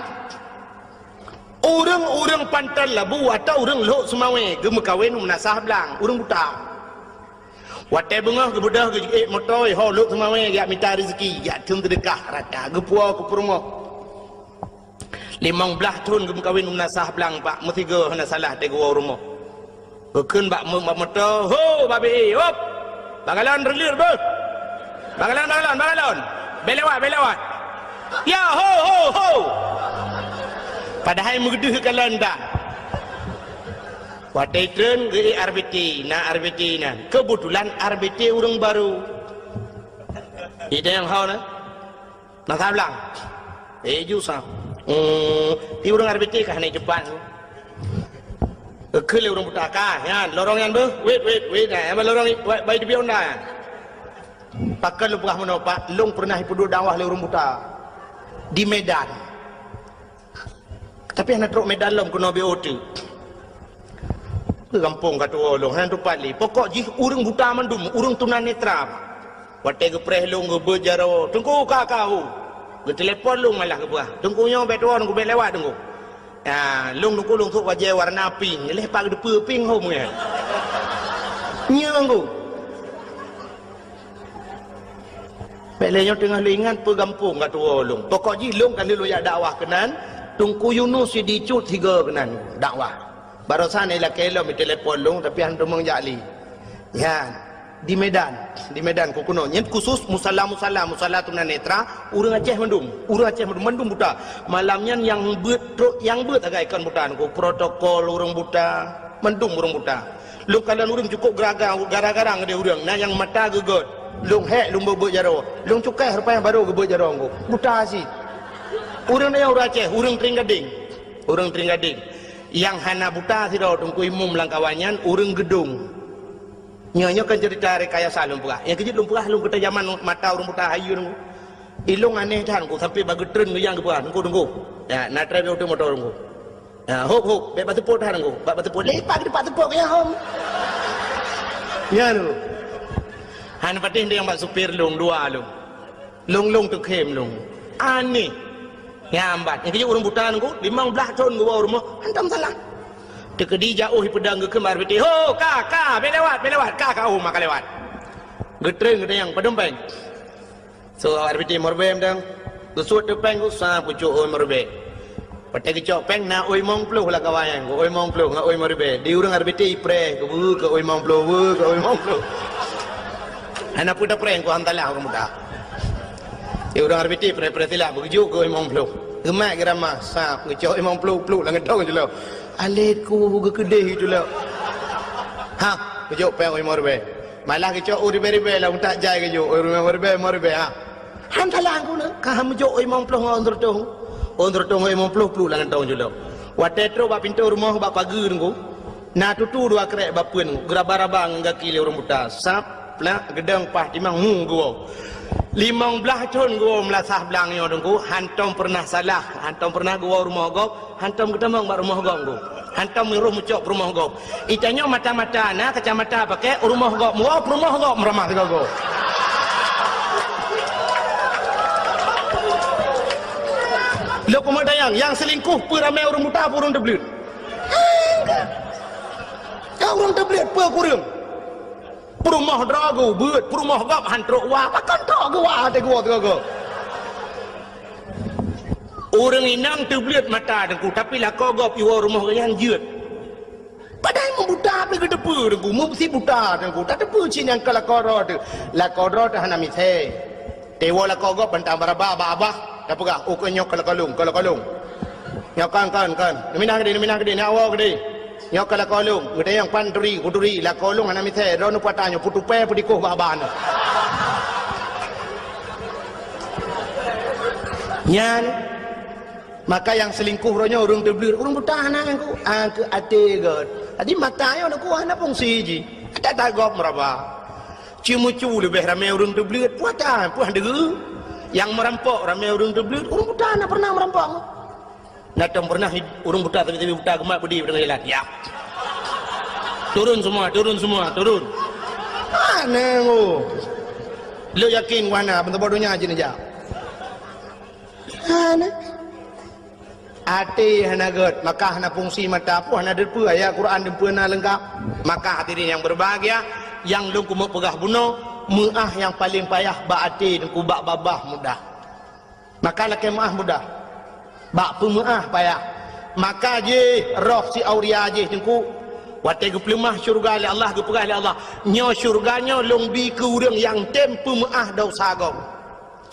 Ureuëng-ureuëng Panton Labu atawa ureuëng Lhok Seumawé geumeukawen u Meunasah Blang, ureuëng buta. Watée beungoh geubeudôh geujeuet moto, ho Lhok Seumawé jak mita rezeki, jak thon seudeukah rata, geupuwoe keu peurumoh. Limong blaih thon geumeukawen u Meunasah Blang, bak meusigoe hana salah teuh geuwoe u rumoh. Geukheun bak meu-, bak moto, "Ho, babe, hop! Bak galon reuleuet beuh! Bak galon, bak galon, bak galon! Bèk lewat, bèk lewat!" "Ya, ho, ho, ho!" Padahai meugeudeuh galon tan. Watée treun geuék R B T, na R B T nan. Keubeutulan R B T ureuëng barô. Ide nyang hao na. Meunasah Blang. Eh, ju sa. Hmm, di ureuëng R B T ka hana cepat. Keu lé ureuëng buta ka, nyan, lorong nyan beuh. Wait, wait, wait. Nah, nyang lorong i-, wait, bai di Bionda nyan. Pakon lôn peugah meunoe, Pak, lôn peureunah ipeuduek dakwah lé ureuëng buta. Di Medan. Tapi hana trok Medan lom keunoe B O T. Keu gampông ka tuwoe lôn, hana tupat lé. Pokok jih ureuëng buta mandum, ureuëng tunanetra. Watée geupreh lôn geubeuet jaroe, "Teungku, ka, ka, hu." Geutelepon lôn malah geupeugah, "Teungku nyoe bèk tuwoe, Teungku, bèk lewat, Teungku." Ya, lôn, Teungku, lôn sôk bajée warna pink. Lé pat geuteupeue pink hom nyan. Nyoe, Teungku. Bèk lé nyoe teungoh lôn ingat peue gampông ka tuwoe lôn. Pokok jih lôn ka lheueh lôn jak dakwah keunan, Teungku Yunus Sidicut sigoe keunan dakwah. Barosan ilakée lom itelepon lôn, tapi han teumong jak lé. Nyan, di Medan, di Medan keu keunoe. Nyan khusus musala-musala, musala tunanetra, ureuëng Aceh mandum, ureuëng Aceh mandum, mandum buta. Malam nyan nyang beuet trok, nyang beuet sagai kon buta, Teungku, protokol ureuëng buta, mandum ureuëng buta. Lôn kalon ureuëng cukôp geuraga, gara-gara ngon ureuëng, na nyang mata geugét. Lôn hék lôn beuet-beuet jaroe. Lôn cukai rupa nyang barô geubeuet jaroe Teungku. Buta cit. Ureuëng nyan ureuëng Aceh, ureuëng Tring Gadeng. Ureuëng Tring Gadeng. Nyang hana buta sidroe Teungku Imum lam kawan nyan, ureuëng Geudong. Nyoe, nyoe kan cerita rekayasa lôn peugah. Nyang keujeuet lôn peugah lôn keutai jaman mata ureuëng buta hayeue Teungku. Ilôn aneh that Teungku, sampai bak geutreun geuyang geupeugah, "Teungku, Teungku. Ya, na trép di ateueh moto Teungku." Ya, hop, hop, bèk bak seupôt that Teungku. Bak, bak seupôt. Lé pat geuteupat seupôt keu nyang hom. Nyan Teungku. Han patéh ndeng bak supir lôn, dua lôn. Lôn, lôn teukhém lôn. Aneh. Nyan ban. Nyang keujeuet ureuëng buta Teungku, limong blaih thon geuwoe u rumoh, hantom salah. Teukeudi jak ôh ipeudong geukheun bak R B T, "Ho, ka, ka, bèk lewat, bèk lewat, ka, ka, oh, maka lewat." Geutreun geutanyong, "Padum péng?" "Sôk R B T lhèe ribèe mantong." Geusuet teuk péng, geusa pucôk ôh ribèe. Watèe geucok péng na ôh limong ploh lam kawan nyan, ôh limong ploh ngon ôh ribèe. Di ureueng R B T ipreh, keu beuh keu ôh limong ploh, beuh keu ôh limong ploh. Hana peue tapreh, keu hantalah ureueng buta. Di ureueng R B T preh-preh silap, beugeujuk keu ôh limong ploh. Geumat geuramah, sab, geucok limong ploh, pluek lam geutong jilok. Alèh ku geukeudeh jilok. Ha, geujok péng ôh limong ribèe. Malah geucok ôh ribèe-ribèe lam utak jai geujok, ôh limong ribèe, limong ribèe, ha. Hantalah ku na, ka meujok ôh limong ploh ngon ôh seureutôh. Ôh seureutôh ngon limong ploh pluek lam geutong jilok. Watèe trok bak pintoe rumoh bak pageue teungku, na tutu dua krek bapeuen, geuraba-raba ngon gaki lé ureueng buta. Sab, plak, geudong, paih, timang, mu geuwoe. Limong blaih thon geuwoe meulasah blang nyoe teungku, hantom peureunah salah, hantom peureunah geuwoe rumoh gob, hantom geutamong bak rumoh gob teungku. Hantom meurôh meucok peurumoh gob. Itanyoe mata-mata na kacamata pakèk, rumoh gob muwoe, peurumoh gob meuramah sigoe-goe. Lôn keumeudayang, nyang seulingkoh peue ramè ureueng buta, peue ureueng teubleuet? Nyang ureueng teubleuet peue kureueng? Peurumoh droe geuh beuet, peurumoh gob han trok wa, pakon trok geuh wa watèe geuwoe sigoe-goe? Ureueng inong teubleuet mata teungku, tapi lakoe gob iwoe rumoh geuh nyan jeuet. Padahai meubuta pih geuteupeue teungku, meusi buta teungku, tateupeue cit nyang keu lakoe droe teuh. Lakoe droe teuh hana misè. Teuwoe lakoe gob bantang baraba bak abah, tapeugah, "Oh, keu nyoe keu lakoe lôn, keu lakoe lôn. Nyoe kon, kon, kon. Neuminah keudeh, neuminah keudeh, neuwoe keudeh. Nyoe keu lakoe lôn." Geutanyong, "Pan turi?" "Kuturi, lakoe lôn hana misè, droeneuh peue ata nyoe, peutupèe peutikôh bak abah nyoe." Nyan, maka nyang seulingkoh roh nyoe ureueng teubleuet, ureueng buta hana teungku, ah, keu até göt. Jadi mata nyoe teungku hana fungsi jih. Ata-ata gob meuraba. Ceumeucue leubeh ramè ureueng teubleuet, peue ata, peue han deuh. Nyang meurampok ramè ureueng teubleuet, ureueng buta hana peureunah meurampok. Na tom peureunah ureueng buta sabe-sabe buta geumat peudeh deungon jalan. Ya. Turun semua, turun semua, turun. Hana teungku. Lôn yakin wahana, ban saboh donya jeuet neujak. Hana. Até hana gét, maka hana fungsi mata pun hana deupeue ayat Quran deupeue na leungkap. Maka hadirin yang berbahagia, nyang lôn keumeung peugah bunoe, meuáh nyang paleng payah bak até teungku, bak babah mudah. Maka lakée meuáh mudah. Bak peumeuáh payah. Maka jih roh si auria jih teungku, watée geupeuleumah syeuruga lé Allah, geupeugah lé Allah, "Nyoe syeuruga nyoe lôn bi keu ureuëng nyang tem peumeuáh desya gob."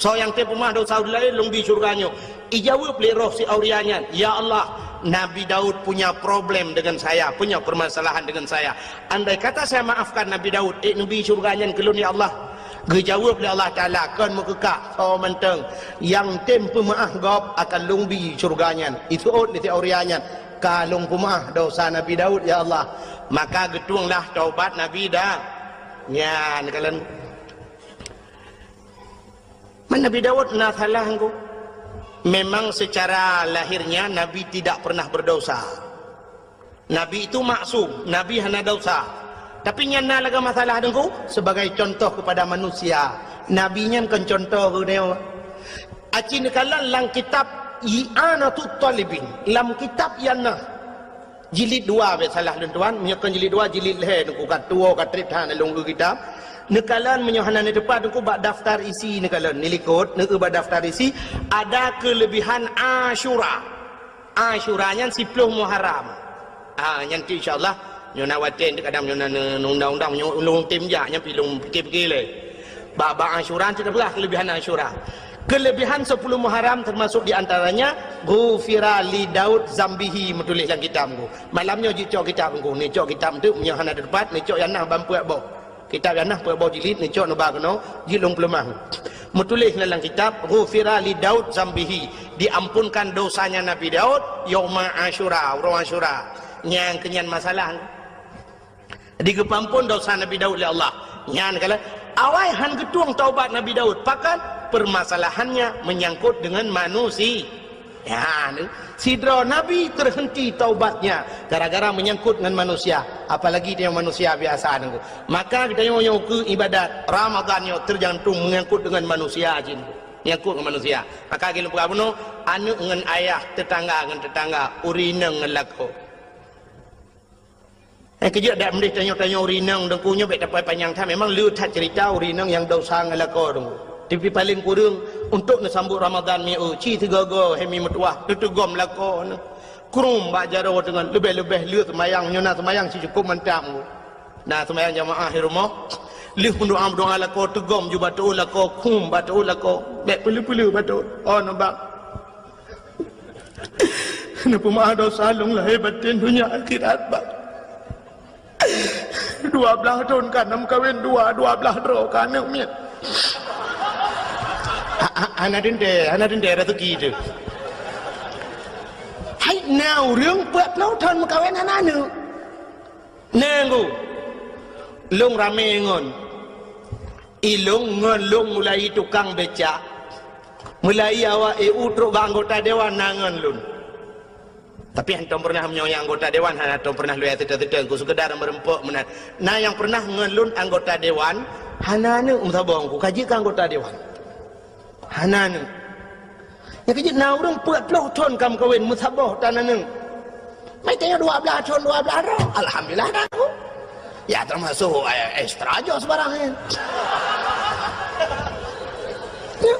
Soe nyang tem peumeuáh desya ureuëng laén lôn bi syeuruga nyoe. Ijaweueb lé roh si auria nyan, "Ya Allah, Nabi Daud punya problem dengan saya, punya permasalahan dengan saya. Andai kata saya maafkan Nabi Daud, ék neubi syeuruga nyan keu lôn ya Allah?" Geujaweueb lé Allah Taala, "Kon meukeukah, soe mantong nyang tem peumeuáh gob akan lôn bi syeuruga nyan." Iseuôt lé si auria nyan, "Ka lôn peumeuáh desya Nabi Daud ya Allah." Maka geutuenglah taubat Nabi Da-, nyan kalon. Man Nabi Daud na salah teungku? Memang secara lahirnya Nabi tidak pernah berdosa. Nabi itu maksum, Nabi hana dosa. Tapi nyan na lagée masalah teungku, sebagai contoh kepada manusia. Nabi nyan kon contoh geutanyoe. Aci neukalon lam kitab I'anatut Talibin, lam kitab nyang na jilid dua, bék salah lôn tuan, meunyoe kon jilid dua, jilid lhée teungku, ka tuwoe ka treb that lôn eu kitab. Neukalon meunyoe hana neuteupat teungku bak daftar isi neukalon, neulikot, neueu bak daftar isi, ada keulebihan Asyura. Asyura nyan siploh Muharram. Ah, nyan tu insya Allah, nyoe na watée kadang nyoe na ne-, undang-undang nyoe ulôn tem jak nyan pi lôn pikir-pikir lé. Bak, bak Asyura tu dah peugah keulebihan Asyura. Keulebihan sepuluh Muharram termasuk di antaranya, "Ghufira li Daud zambihi," meutuléh lam kitab teungku. Malam nyoe jicok kitab teungku, neucok kitab tu meunyoe hana teupat, neucok nyang na ban peuet boh. Kitab nyang na peuet boh jilid neucok neuba keunoe, jilid lôn peuleumah. Meutuléh na lam kitab, "Ghufira li Daud zambihi," diampunkan dosanya Nabi Daud yauma Asyura, uroe Asyura. Nyang keunyan masalah. Digeupeuampon dosa Nabi Daud lé Allah. Nyan kala awai han geutueng taubat Nabi Daud. Pakon? Permasalahannya menyangkut dengan manusia. Ya, ni. Sidroe nabi terhenti taubatnya gara-gara menyangkut dengan manusia. Apalagi dia manusia biasa teungku. Maka geutanyoe nyoe keu ibadat Ramadan nyoe tergantung menyangkut dengan manusia jih. Menyangkut dengan manusia. Maka geutanyoe peugah bunoe, aneuk ngon ayah, tetangga ngon tetangga, ureueng inong ngon lakoe. Eh, keujeuet dak meudeh tanyoe-tanyoe ureueng inong teungku nyoe bék tapai panyang that. Memang le that cerita ureueng inong nyang dosa ngon lakoe teungku. Tapi paleng kureueng untuk neusambot Ramadan mi eu, ci teugogo hemi meutuwah, teuteugom lakoe neuh. Krum bak jaroe teungon, leubeh-leubeh le seumayang, nyoe na seumayang ci cukop mantap teungku. Na seumayang jamaah di rumoh. Lheueh meudoa-meudoa lakoe teugom ju bak teuôt lakoe, krum bak teuôt lakoe. Bék peule-peule bak teuôt. Oh, nibak. Neupeumaaf dosa lôn lahé batén donya akhirat, Bang. Dua blaih thon ka na meukawen dua, dua blaih droe ka aneuk miet. Ha, ha, hana teuntée, hana teuntée raseuki teuh. Hai, na ureueng peuet ploh thon meukawen hana aneuk. Nanggu, lôn ramé ngon. Ilôn ngon lôn mulai tukang becak, mulai awak E U trok bak anggota dewan na ngon lôn. Tapi hantom pernah meunyoe nyang anggota dewan hana tom pernah lôn seutôt-seutôt, ku sekedar meureumpok meunan. Na nyang pernah ngon lôn anggota dewan, hana aneuk meusaboh ku ka jeuet keu anggota dewan. Hana aneuk. Nyang keujeuet na ureueng peuet ploh thon ka meukawen meusaboh tan aneuk. Mai tanyoe dua blaih thon, dua blaih droe. Alhamdulillah dah aku. Ya termasuk, eh, extra joh sebarang kan. Ya.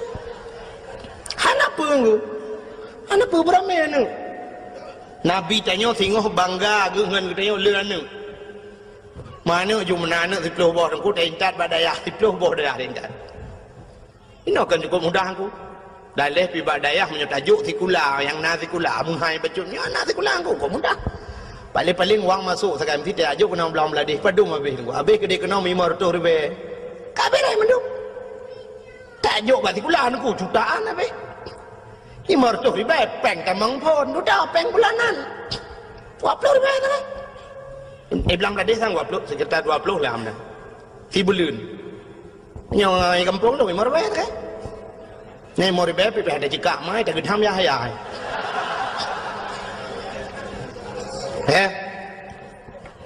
Hana peue nggu. Hana peue beurami aneuk. Nabi tanyoe singoh bangga geuh ngon geutanyoe le aneuk. Meuaneuk ju meunan aneuk siploh boh teungku, taintat bak dayah siploh boh dayah taintat. Inoe kan cukup mudah aku. Daleh pi bak dayah meunyoe tajok sikula, nyang na sikula, meuhai bacut nyoe na sikula aku, kok mudah. Paling-paling wang masuk sagai meusitai, tajok keunoe blang Bangladesh, padum habéh aku. Habéh keudeh keunoe limong reutôh ribèe. Ka beres mandum. Tajok bak sikula aku jutaan habéh. Limong reutôh ribèe, péng tamong phon, dudoe péng bulanan. Dua ploh ribèe sagai. Eh, blang Bangladesh sang dua ploh, sekitar dua ploh lah amna. Sibuleuen. Nyoe gampông tu limong ribèe kan? Nyoe limong ribèe pih ada jikak mai, tak geudam ya, ya. Eh?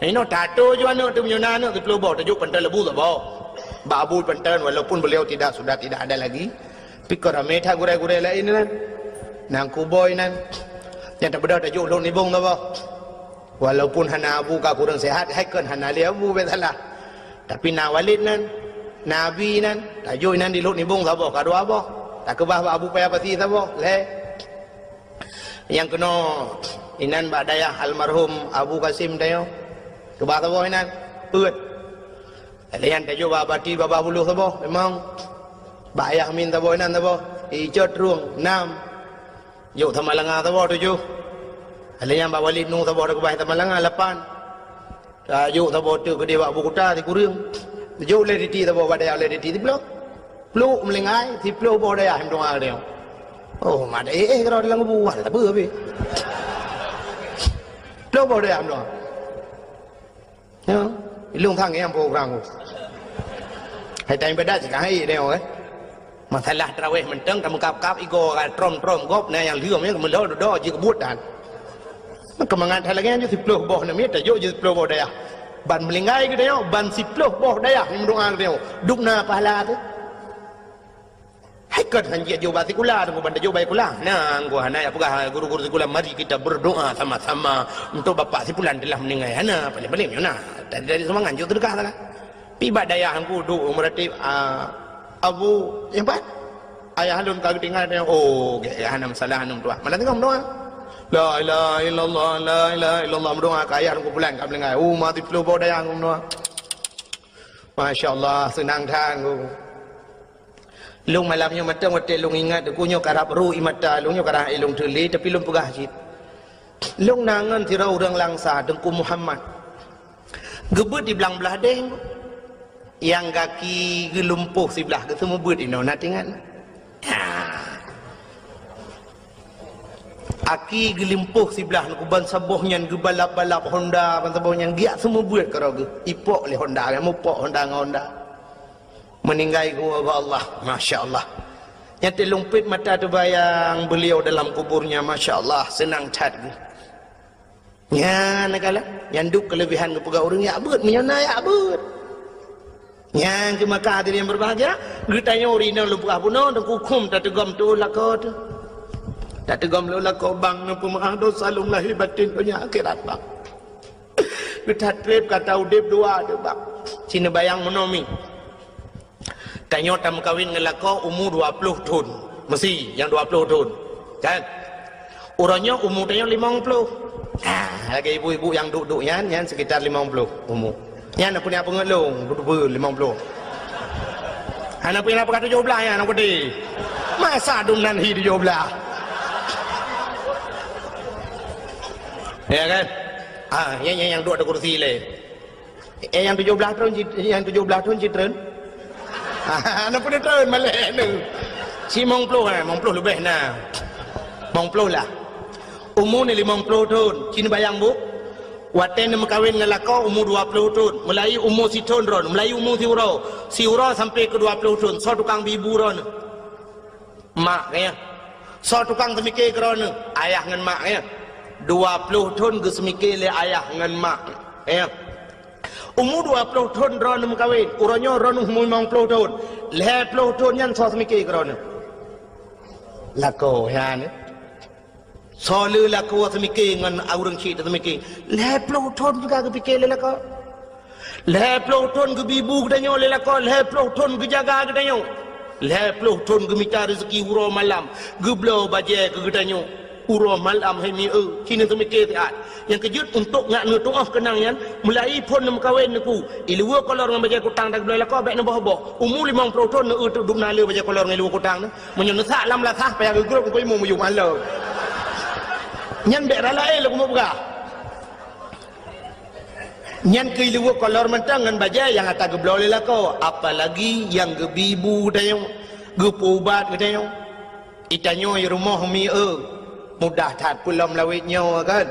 Inoe tato ju aneuk tu meunyoe na aneuk siploh boh, tajok panton leubeh saboh. Bak Abu panton, walaupun beliau tidak, sudah tidak ada lagi. Pikir ramé that gurèe-gurèe laén nyan. Nang kuboh inan. Nyang tabeudôh tajok Lhok Nibong saboh. Walaupun hana abu ka kureueng sehat, hai kon hana lé abu bèk salah. Tapi na Walid nan, na Abi nan, tajok inan di Lhok Nibong saboh, ka dua boh. Takeubah bak Abu Paya Pasi saboh, lhèe. Nyang keunoe inan bak dayah almarhum Abu Kasim tanyoe. Keubah saboh inan, peuet. Lheuh nyan tajok bak Bati Babah Buloh saboh, limong. Bak Ayah Min saboh inan saboh, Icot Trueng, nam. Jok Samalanga saboh, tujoh. Lheuh nyan bak Walid Nu saboh takeubah Samalanga, lapan. Tajok saboh teuk keudéh bak Bukuta sikureueng. Jok lé Diti saboh bak dayah lé Diti siploh. Pluek meulinggai, siploh boh dayah meudoa lé. Oh, mat éh éh keudroe dalam kubu, wah, tak apa habéh. Siploh boh dayah meudoa. Ya, ilung sang nyang po urang. Hai tai ibadat cit ka hai nyoe, eh. Masalah tarawih mantong tameukab-kab igoe ka trom-trom gob na nyang lheueh nyan meulhô dudoe jikeubut dan. Keumangat hai lagèe nyan jeuet siploh boh namiet tajok jeuet siploh boh dayah. Ban meulinggai geutanyoe, ban siploh boh dayah nyang meudoa geutanyoe. Dum na pahala teuh. Hai kon han jeuet jok bak sikula, teungku ban tajok bak sikula. Nah, teungku hana jak peugah guru-guru sikula, "Mari kita berdoa sama-sama untuk bapak si fulan telah meninggal." Hana, paléng-paléng nyoe na. Dari, dari sumbangan jok seudeukah salah. Pi bak dayah teungku duek meuratéb, ah, Abu, nyang pat? Ayah lôn ka geutinggai, oh, gèt, hana masalah, hana meutuah. Malam teungoh meudoa. La ilaha illallah, la ilaha illallah, meudoa keu ayah lôn, teungku fulan ka meuninggai. Oh, mati ploh boh dayah teungku meudoa. Masya Allah, seunang that teungku. Lôn malam nyoe mantong watèe lôn ingat, teungku nyoe karab ru ie mata lôn, nyoe karab ilôn teulé, tapi lôn peugah cit. Lôn na ngon sidroe ureueng Langsa, Teungku Muhammad. Geubeuet di blang blah deh, nyang gaki geulumpoh siblah, geuseumeubeuet inoe, na teuingat? Ha. Aki geulumpoh siblah, teungku, ban saboh nyan geubalap-balap Honda, ban saboh nyan geujak seumeubeuet keudroe geuh. Ipok lé Honda, mupok Honda ngon Honda. Meuninggai geuwoe bak Allah, masya Allah. Nyan teuleumpet mata teubayang beliau dalam kuburnya, masya Allah, seunang that geuh. Nyan kalon, nyan duek keuleubehan geupeugah ureueng jak beuet, meunyoe na jak beuet. Nyan keuh maka hadirin yang berbahagia, geutanyoe ureueng inong lôn peugah bunoe, teungku, huköm tateugom teuh lakoe teuh. Tateugom lôn lakoe, bang, neupeumeu'ah dosa lôn lahé batén donya akhirat, bang. Geuthat trép gata udép dua teuh, bang. Ci neubayang meunoe mi. Tanyoe tameukawen ngon lakoe umu dua ploh thon. Meusi nyang dua ploh thon. Kan? Uroe nyoe umu tanyoe limong ploh. Nah, lagèe ibu-ibu nyang duek-duek nyan, nyan sekitar limong ploh umu. Nyan peue nyang peungeut lôn, beutôi limong ploh. Hana peue nyang peugah tujoh blah nyan, hana peue. Masa dum nan hi tujoh blah. Ya kan? Ah, nyan, nyan nyang duek di kursi lé. Eh, nyang tujoh blah thon cit-, nyang tujoh blah thon cit treun. Hana peue treun malèe nyoe. Ci limong ploh, eh, limong ploh leubeh na. Limong ploh lah. Umu ni limong ploh thon. Ci neubayang bu. Watèe neumeukawen ngon lakoe umu dua ploh thon. Meulahi umu sithon droeneuh, meulahi umu siuroe. Siuroe sampoe keu dua ploh thon. Soe tukang bi bu droeneuh? Mak, ya. Soe tukang seumike keu droeneuh? Ayah ngon mak, ya. Dua ploh thon geuseumike lé ayah ngon mak, ya. Umu dua ploh thon droeneuh meukawen, uroe nyoe droeneuh umu limong ploh thon. Lhèe ploh thon nyan soe seumike keu droeneuh? Lakoe, ya, ni. Soe le lakoe seumike ngon ureueng chik teuseumike? Lhèe ploh thon juga geupike lé lakoe. Lhèe ploh thon geubi bu geutanyoe lé lakoe, lhèe ploh thon geujaga geutanyoe. Lhèe ploh thon geumita reuzeki uroe malam, geubloe bajèe keu geutanyoe. Uroe malam hai mieu, ci neuseumike siat. Nyang keujeuet untuk ngat neutuoh keunang nyan, meulahi phon neumeukawen neuk u. Ileue kolor ngon bajèe kutang dan geubloe lakoe bèk neuboh-boh. Umu limong ploh thon neu-eu teuk dum na le bajèe kolor ngon ileue kutang neu. Meunyoe neusak lam lasah payah geugrôp keu imum yum alô. Nyan bèk rala éh lôn keumeung peugah. Nyan keuh ileue kolor mantong ngon bajèe nyang ata geubloe lé lakoe, apalagi nyang geubi bu geutanyoe, geupeuubat geutanyoe. Itanyoe i rumoh mieu, mudah that peulom lawét nyoe kan.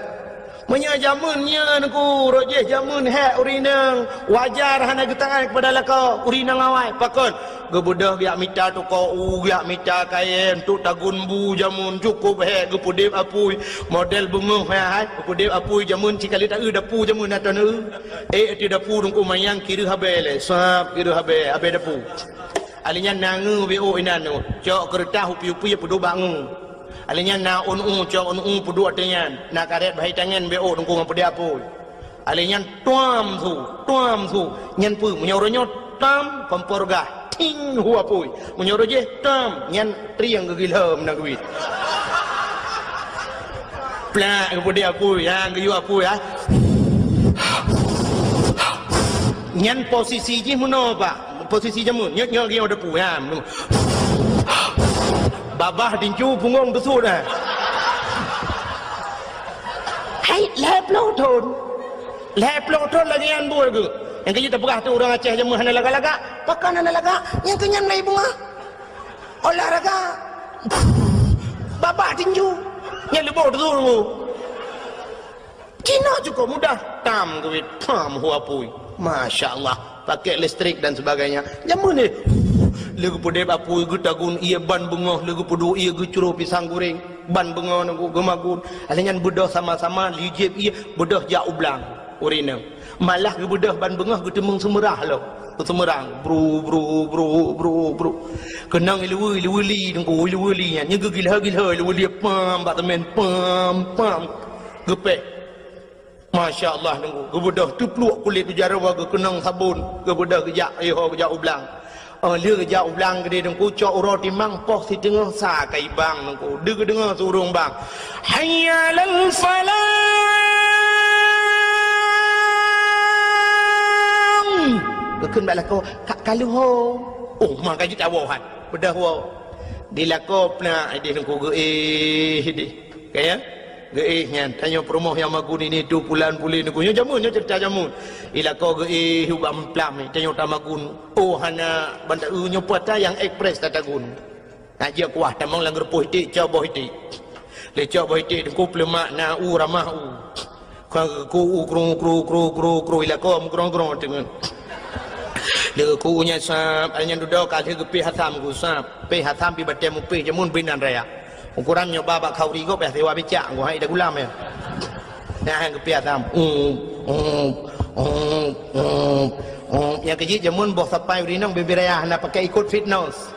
Meunyoe jameun nyan ku, rot jih jameun hék ureueng inong, wajar hana geutangai keupada lakoe ureueng inong awai. Pakon? Geubeudôh geujak mita toko u, geujak mita kayèe untuk tagun bu jameun, cukôp hék geupeudép apui. Model beungoh hék hai, geupeudép apui jameun, sikali ta-eu dapu jameun ata neu-eu. Eh, ateueh dapu teungku manyang kireuh abèe lé, sab kireuh abèe, abèe dapu. Alinyan na ngeu B O inan nyoe, cok keureutah upi-upi peuduek bak ngeu. Alèh nyan na ôn u, cok ôn u peuduek ateueh nyan, na karét bahai tangen beuôt teungku ngon peudeh apui. Alèh nyan tuam su, tuam su. Nyan peue, meunyoe uroe nyoe tam, kompor gah, ting, hu apui. Meunyoe uroe jih tam, nyan trieng geugilham na geuit. Plak, geupeudeh apui, ha, geuyue apui, ha. Nyan posisi jih meunoe, Pak. Posisi jameun, nyoe, nyoe, nyoe depu, ha. Babah tincu, punggong teusut, ha. Hai, lhèe ploh thon. Lhèe ploh thon lagèe nyan buet geuh. Nyang keujeuet tapeugah tu ureueng Aceh jameun hana lagak-lagak. Pakon hana lagak? Nyang keu nyan lagèe beungoh. Olahraga. Babah tinju. Nyan leuboh tu. Cina cukup mudah. Tam geuwit, pam hu apui. Masya Allah. Pakai listrik dan sebagainya. Jameun ni. Lé geupeudeb apui, geutagun ie ban beungoh, lé geupeudua ie geucroh pisang goreng. Ban beungoh nunggu geumagun. Alèh nyan beudôh sama-sama, lé jieb ie, beudôh jak u blang. Ureueng inong. Malah geubeudôh ban beungoh geuteumeung seumeurah lom. Seumeurang. Bru, bru, bru, bru, bru. Keunong ileue, ileue li, teungku, ileue li nyan. Nyan geugilha-gilha, ileue li pam, bak teumèn, pam, pam. Geupéh. Masya Allah, teungku. Geubeudôh teupluek kulét jaroe, geukeunong sabon. Geubeudôh geujak, ayuh, geujak u blang. Oh, lheueh jak u blang keudéh teungku, cok uroe timang poh siteungoh sa ka ibang teungku. Deuh geudeungoe su ureueng bang, "Hayya 'alal falah!" Geukheun bak lakoe, "Ka, ka lheueh ho." Oh, ma ka jitawoe han. Beudôh woe. Di lakoe peunak idéh teungku geuéh idéh. Ka ya? Geuéh nyan, tanyoe peurumoh nyang magun ini tu pulan pulen teungku. Nyoe jameun, nyoe ceurita jameun. Di lakoe geuéh ubak meuphlam, tanyoe tamagun. Oh, hana banta eu nyoe puasa nyang ekspres tatagun. Nak jeuet kuah tamong lam geureupoh iték, cok boh iték. Lé cok boh iték teungku peuleumak na u ramah u. Ka ku u kru, kru, kru, kru, kru, ilako meukrong-krong teungeut. Lé ku u nyan sab, ai nyan dudoe ka lheueh geupéh asam ku sab. Péh asam pi batée mupéh jameun binan raya. Ukuran nyoe ba bak khauri gob ya siwa bicak ku hai da gulam ya. Nah, geupéh asam. Um, um, um, um, um. Nyang keujeuet jameun boh sapai urinong bibir raya hana pakai ikot fitness.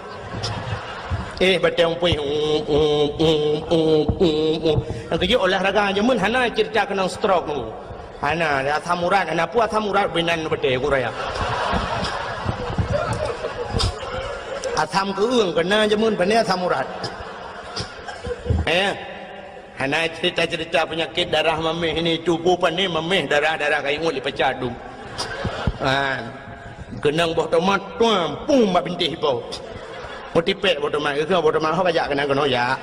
Eh, batée mupéh. Um, um, um, um, um, um. Nyang keujeuet olahraga jameun hana ceurita keunong stroke tu. Hana, asam urat, hana peue asam urat binan batée ku raya. Asam keueung kena jameun pane asam urat. Eh. Hana cerita-cerita penyakit darah mameh ini, tuboh pane mameh darah-darah ka ingot lipacak dum. Ha. Keunong boh tomat, tuam, pum bak bintéh ipo. Meutipék boh tomat, geukheun boh tomat ho kajak keunan keunoe jak.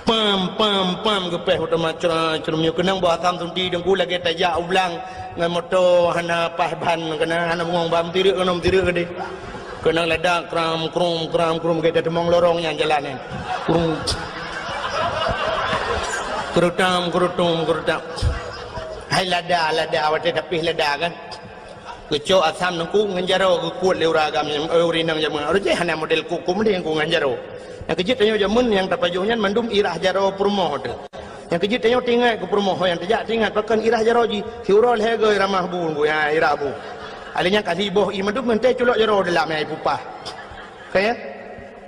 Pam, pam, pam geupéh boh tomat cra, crum nyoe keunong boh asam sunti teungku lagée tajak u blang ngon moto hana paih ban keunan hana bungong ban meutirek keunoe meutirek keudeh. Keunong lada kram krum kram krum gata teumong lorong nyang jalan nyan. Krum. Kerutam kerutum kerutam. Hai lada, lada, watée tapih lada kan. Geucok asam teungku ngon jaroe geukuet lé ureueng agam nyang, eh, ureueng inong jameun. Ureueng jih hana model kukum deh ku ngon jaroe. Nyang keujeuet tanyoe jameun nyang tapajoh nyan mandum irah jaroe peurumoh teuh. Nyang keujeuet tanyoe teuingat keu peurumoh nyang tajak teuingat pakon irah jaroe jih. Siuroe lhée goe ramah bu, bu, ya, irah bu. Alé nyang ka siboh ié mandum meuntée culok jaroe dalam nyang ipupah. Ka ya?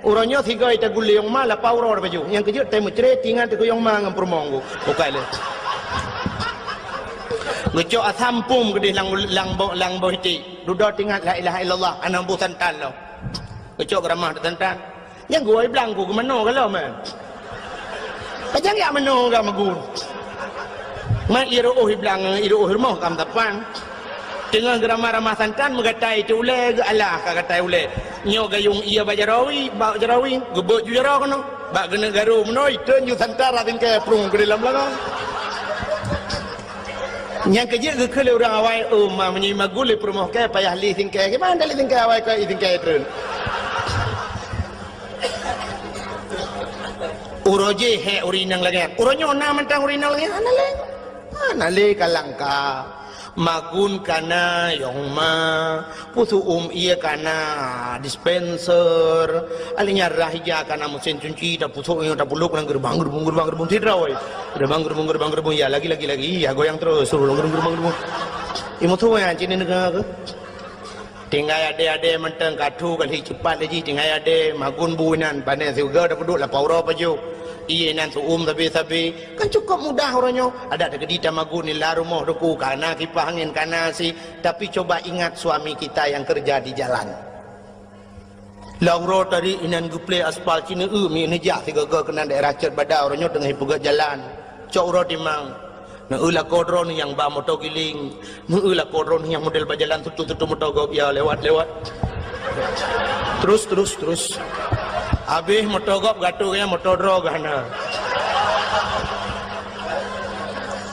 Uroe nyoe sigoe taguleng ma lapa uroe baju. Nyang keujeuet tai meucre tingan teukeuyong ma ngon peurumoh ngku. Bukai lé. Geucok asam pum keudeh lam, lam bo-, lam boh iték. Dudoe tingat la ilaha illallah, aneuk bu santan lom. Geucok geuramah teuh santan. Nyang geuwoe blang ku geumanoe galom, eh. Pajan jak manoe gam gun. Mat ié ruoh iblang, ié ruoh rumoh gam tapan. Teungoh geuramah-ramah santan meugatai teu ulée geualah ka gatai ulée. Nyoe gayong ié bak jarawi, bak jarawi, geubeuet ju jaroe keunoe. Bak geuneuk garu meunoe, iteun ju santan rab singkée prung keu dalam langang. Nyang keujeuet geukheun lé ureueng awai, "Oh, ma meunyoe magun lé peurumoh kée payah li singkée, kiban lé singkée awai keu singkée treun." Uroe jih hék ureueng inong lagée nyan. Uroe nyoe na mantong ureueng inong lagée nyan? Hana lé. Hana lé ka langka. Magun kana yong ma, pusuk um ié kana dispenser. Alé nyan rah ija kana mesin cuci, tapusok nyoe tapulok ngon geureumbang, geureumbang, geureumbang, geureumbang sidroe. Geureumbang, geureumbang, geureumbang, geureumbang, ya lagi, lagi, lagi, ya goyang terus, suruh geureumbang, geureumbang, geureumbang. Ié musoh nyan cit neudeungoe keu. Tinggai adé-adé mantong ka thu kali cepat lé jih, tinggai adé magun bu inan, pané siuga tapeuduek lapau uroe pajoh. Ié inan su'um sabe-sabe. Kan cukôp mudah uroe nyoe. Adak teukeudi tamagun nila rumoh teuku, kana kipah angén, kana si. Tapi coba ingat suami kita yang kerja di jalan. Lam uroe tadi inan geuplé aspal ci neueu mi neujak sigoe-goe keunan daerah Cot Bada uroe nyoe teungoh ipeugöt jalan. Cok uroe timang. Neueu lakoe droeneuh nyang ba moto giling. Neueu lakoe droeneuh nyang model ba jalan tutu-tutu moto gob ya lewat-lewat. Terus, terus, terus. Habéh moto gob gatoe nyan moto droe geuh hana.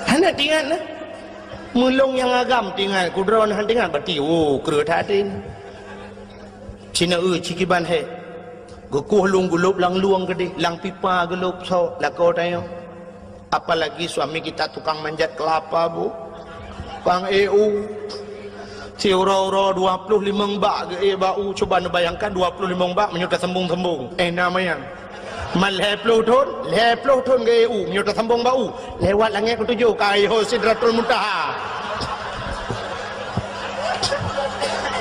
Hana tingat nah. Meulông nyang agam tingat, kudroe hana tingat berarti, oh, kreueh that até. Ci neueu ci kiban hék. Geukueh lôn gulôb lam lueng keudeh, lam pipa gulôb sok lakoe tanyoe. Apalagi suami kita tukang manjat kelapa, Bu. Tukang ék u. Siuroe-uroe dua ploh limong bak geuék bak u. Cuba neubayangkan dua ploh limong bak meunyoe tasambong-sambong. Eh, na manyang. Man lhèe ploh thôn, lhèe ploh thôn geuék u, meunyoe tasambong bak u, lewat langèt keutujôh ka yoh Sidratul Muntaha.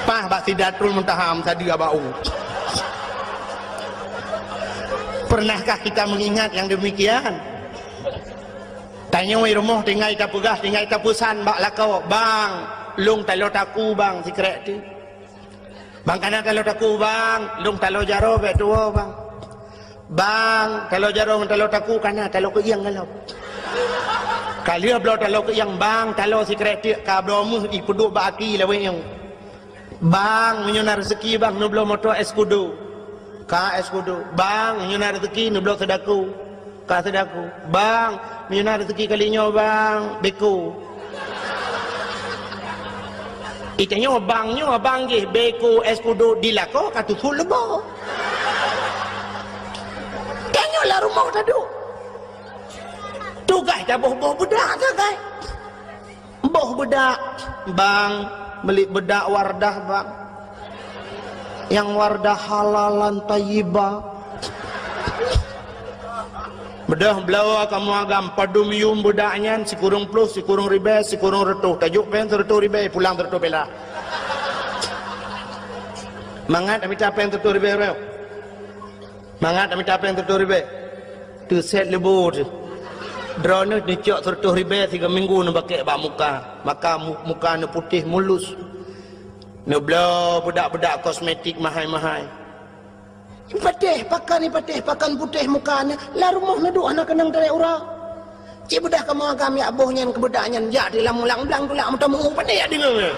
Paih bak Sidratul Muntaha meusadeue bak u. Pernahkah kita mengingat yang demikian? Tanyoe rumoh tinggai tapeugah, tinggai tapeusan bak lakoe, "Bang, lôn taloe taku, Bang, sikrek teuh." Bang, kana taloe taku, Bang. Lôn taloe jaroe bèk tuwoe, Bang. Bang, taloe jaroe ngon taloe taku kana taloe keuieng galom. Ka lheueh bloe taloe keuieng, Bang, taloe sikrek teuk ka bloe meuh ipeuduek bak aki lawét nyoe. Bang, meunyoe na reuzeki, Bang, neubloe moto Escudo. Ka Escudo. Bang, meunyoe na reuzeki, neubloe seudaku. Ka seudaku. Bang, meunyoe na reuzeki kali nyoe, Bang, Beko. Itanyoe bang nyoe, bang jih Beko, Escudo di lakoe ka tutup leubo. Tanyoe lam rumoh taduek. Tugaih taboh-boh beudak sagai. Boh beudak, Bang, meuli beudak Wardah, Bang. Nyang Wardah halalan thayyibah. Beudôh bloe kamoe agam padum yuem beudak nyan, sikureueng ploh, sikureueng ribèe, sikureueng reutôh. Tajok péng sireutôh ribèe, pulang sireutôh perak. Mangat mita péng sireutôh ribèe, bro. Mangat mita péng sireutôh ribèe. Teusét leubo teuh. Droeneuh neucok sireutôh ribèe sigoe minggu neubakèk bak muka. Maka mu-, muka neuputéh mulus. Neubloe beudak-beudak kosmetik mahai-mahai. Patéh pakan, patéh pakan putéh muka nyan, lam rumoh neuduek hana keunong tarek uroe. Cit beudôh kamoe agam jak boh nyan keu beudak nyan, jak di lam ulang blang tulak meutameu, patéh jak deungoe.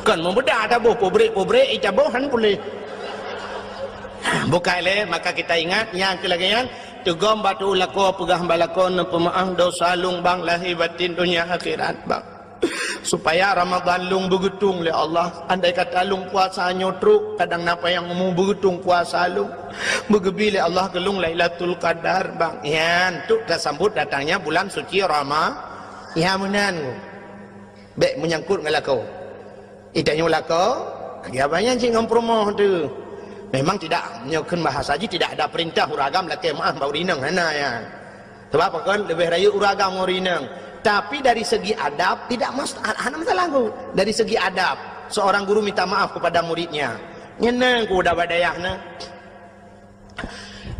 Kon meubeudak taboh, peubrek-peubrek, ih, taboh han puléh. Bukai lé, maka kita ingat, nyang keu lagèe nyan, teugom bak tu'oh lakoe, peugah bak lakoe, neupeumeu'ah dosa lôn, Bang, lahé batén, donya akhirat, Bang. Supaya Ramadhan lôn beugeutung lé Allah. Andai kata lôn puasa nyoe trok, kadang na payang umu beugeutung puasa lôn. Beugeubi lé Allah keu lôn Lailatul Qadar, Bang. Nyan, untuk tasambot datangnya bulan suci Rama-, ya, meunan. Bèk meunyangkot ngon lakoe. Itanyoe lakoe, ya, banyak cit ngon peurumoh teuh. Memang tidak, nyoe kheun bahasa jih tidak ada perintah ureueng agam lakèe meu'ah bak ureueng inong, hana nyan. Sebab pakon leubeh rayeuk ureueng agam ngon ureueng inong. Tapi dari segi adab tidak mas-, hana masalah ku. Dari segi adab, seorang guru minta maaf kepada muridnya. Nyan ku udah bak dayah na.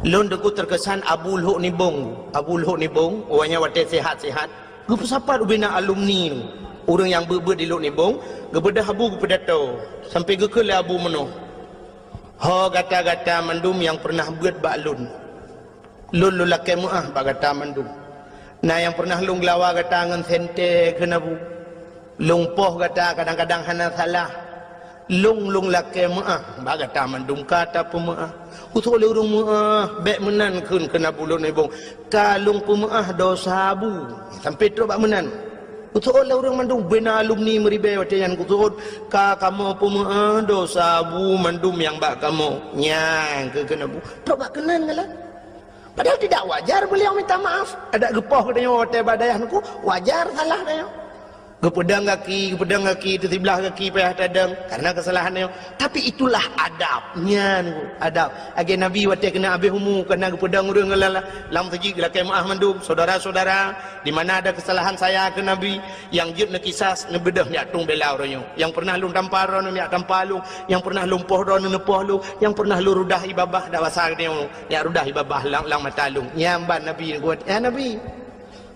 Lôn teungku terkesan Abu Lhok Nibong. Abu Lhok Nibong, awaknyan watèe sehat-sehat, geupeusapat ubena alumni, ureueng nyang beuet-beuet di Lhok Nibong, geubeudôh Abu geupeudato, sampai geukheun lé Abu meunoe, "Ho gata-gata mandum nyang peureunah beuet bak lôn. Lôn, lôn lakèe meu'ah bak gata mandum. Na nyang peureunah lôn geulawa gata ngon sentée kheun Abu. Lôn poh gata kadang-kadang hana salah. Lôn, lôn lakèe meu'ah bak gata mandum ka tapeumeu'ah." Usôk lé ureueng meu'ah, bèk meunan kheun, kheun Abu Lhok Nibong. "Ka lôn peumeu'ah dosa Abu." Sampai trok bak meunan. Usôk lé ureueng mandum, bubena alumni meuribèe watèe nyan geuseuôt, "Ka kamoe peumeu'ah dosa Abu mandum nyang bak kamoe." Nyan kheun, kheun Abu. Trok bak keunan galak. Padahal tidak wajar beliau minta maaf. Adak geupoh geutanyoe watèe bak dayah teungku, wajar salah tanyoe. Geupeudong gaki, geupeudong gaki, teusiblah gaki payah tadong karena keusalahan nyoe. Tapi itulah adab. Nyan adab. Lagèe Nabi watèe keuneuk abéh umu, keuneuk geupeudong ureueng lam, lam meuseujid, geulakèe meu'ah mandum, saudara-saudara, di mana ada kesalahan saya ke Nabi, nyang jeuet neukisas, neubeudôh neujak tueng bela uroe nyoe. Nyang pernah lôn tampar droeneuh neujak tampar lôn, nyang pernah lôn poh droeneuh neupoh lôn, nyang pernah lôn rudah ie babah dak basa geutanyoe, neujak rudah ie babah lam, lam mata lôn. Nyan ban Nabi neubuet. Ya Nabi.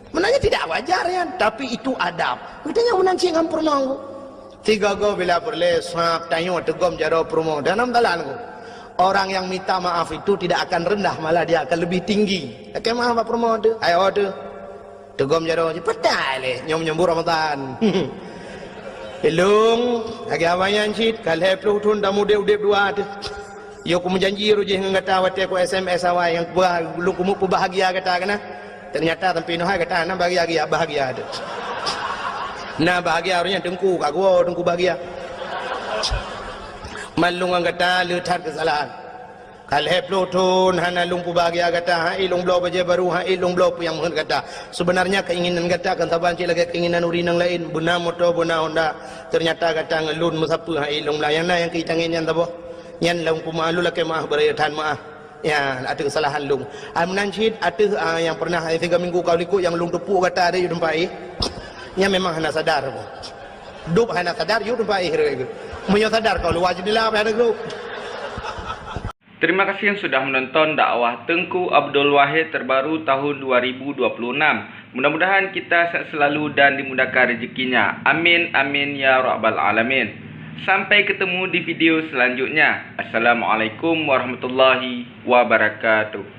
Sebenarnya tidak wajar nyan, tapi itu adab. Geutanyoe meunan cit ngon peurumoh. Sigoe-goe bila peureulèe sab tanyoe teugom jaroe peurumoh. Dan dalam talan ku. Orang yang minta maaf itu tidak akan rendah, malah dia akan lebih tinggi. Lakèe maaf bak peurumoh teuh, ayo teuh. Teugom jaroe jih, peue tai lé, nyoe menyambut Ramadan. Ilôn, lagèe awak nyan cit, ka lhèe plôh thôn tamu udép-udép dua teuh. Yo kumeujanji roh jih ngon gata watèe ku S M S awai nyang bah, lôn keumeung peubahagia gata keunan. Ternyata sampai noh hai gata hana bahagia, bahagia teuh. Na bahagia roh nyan teungku, ka geuwoe teungku bahagia. Man lôn ngon gata le that keusalahan. Ka lhèe plôh thôn hana lôn peubahagia gata, han ék lôn bloe bajèe barô, han ék lôn bloe peue nyang meuheuet gata. Sebenarnya keinginan gata kan saban cit lagèe keinginan ureueng nyang laén, beuna moto, beuna Honda. Ternyata gata ngon lôn meusapeue han ék lôn blah. Nyang na nyang keu tangieng nyan saboh. Nyan lôn peumeu'ah, lôn lakèe meu'ah, beuraya that meu'ah. Ya, ateueh keusalahan lôn. Ai meunan cit ateueh, ah, nyang pernah, eh, tiga minggu ka likot nyang lôn teupuk gata di teumpat éh. Nyan memang hana sadar. Dub hana sadar, yue teumpat éh. Meunyoe sadar kau luwa jendela payah neugruek. Terima kasih yang sudah menonton dakwah Teungku Abdul Wahid terbaru tahun dua ribu dua puluh enam. Mudah-mudahan kita sehat selalu dan dimudahkan rezekinya. Amin, amin, ya rabbal alamin. Sampai ketemu di video selanjutnya. Assalamualaikum warahmatullahi wabarakatuh.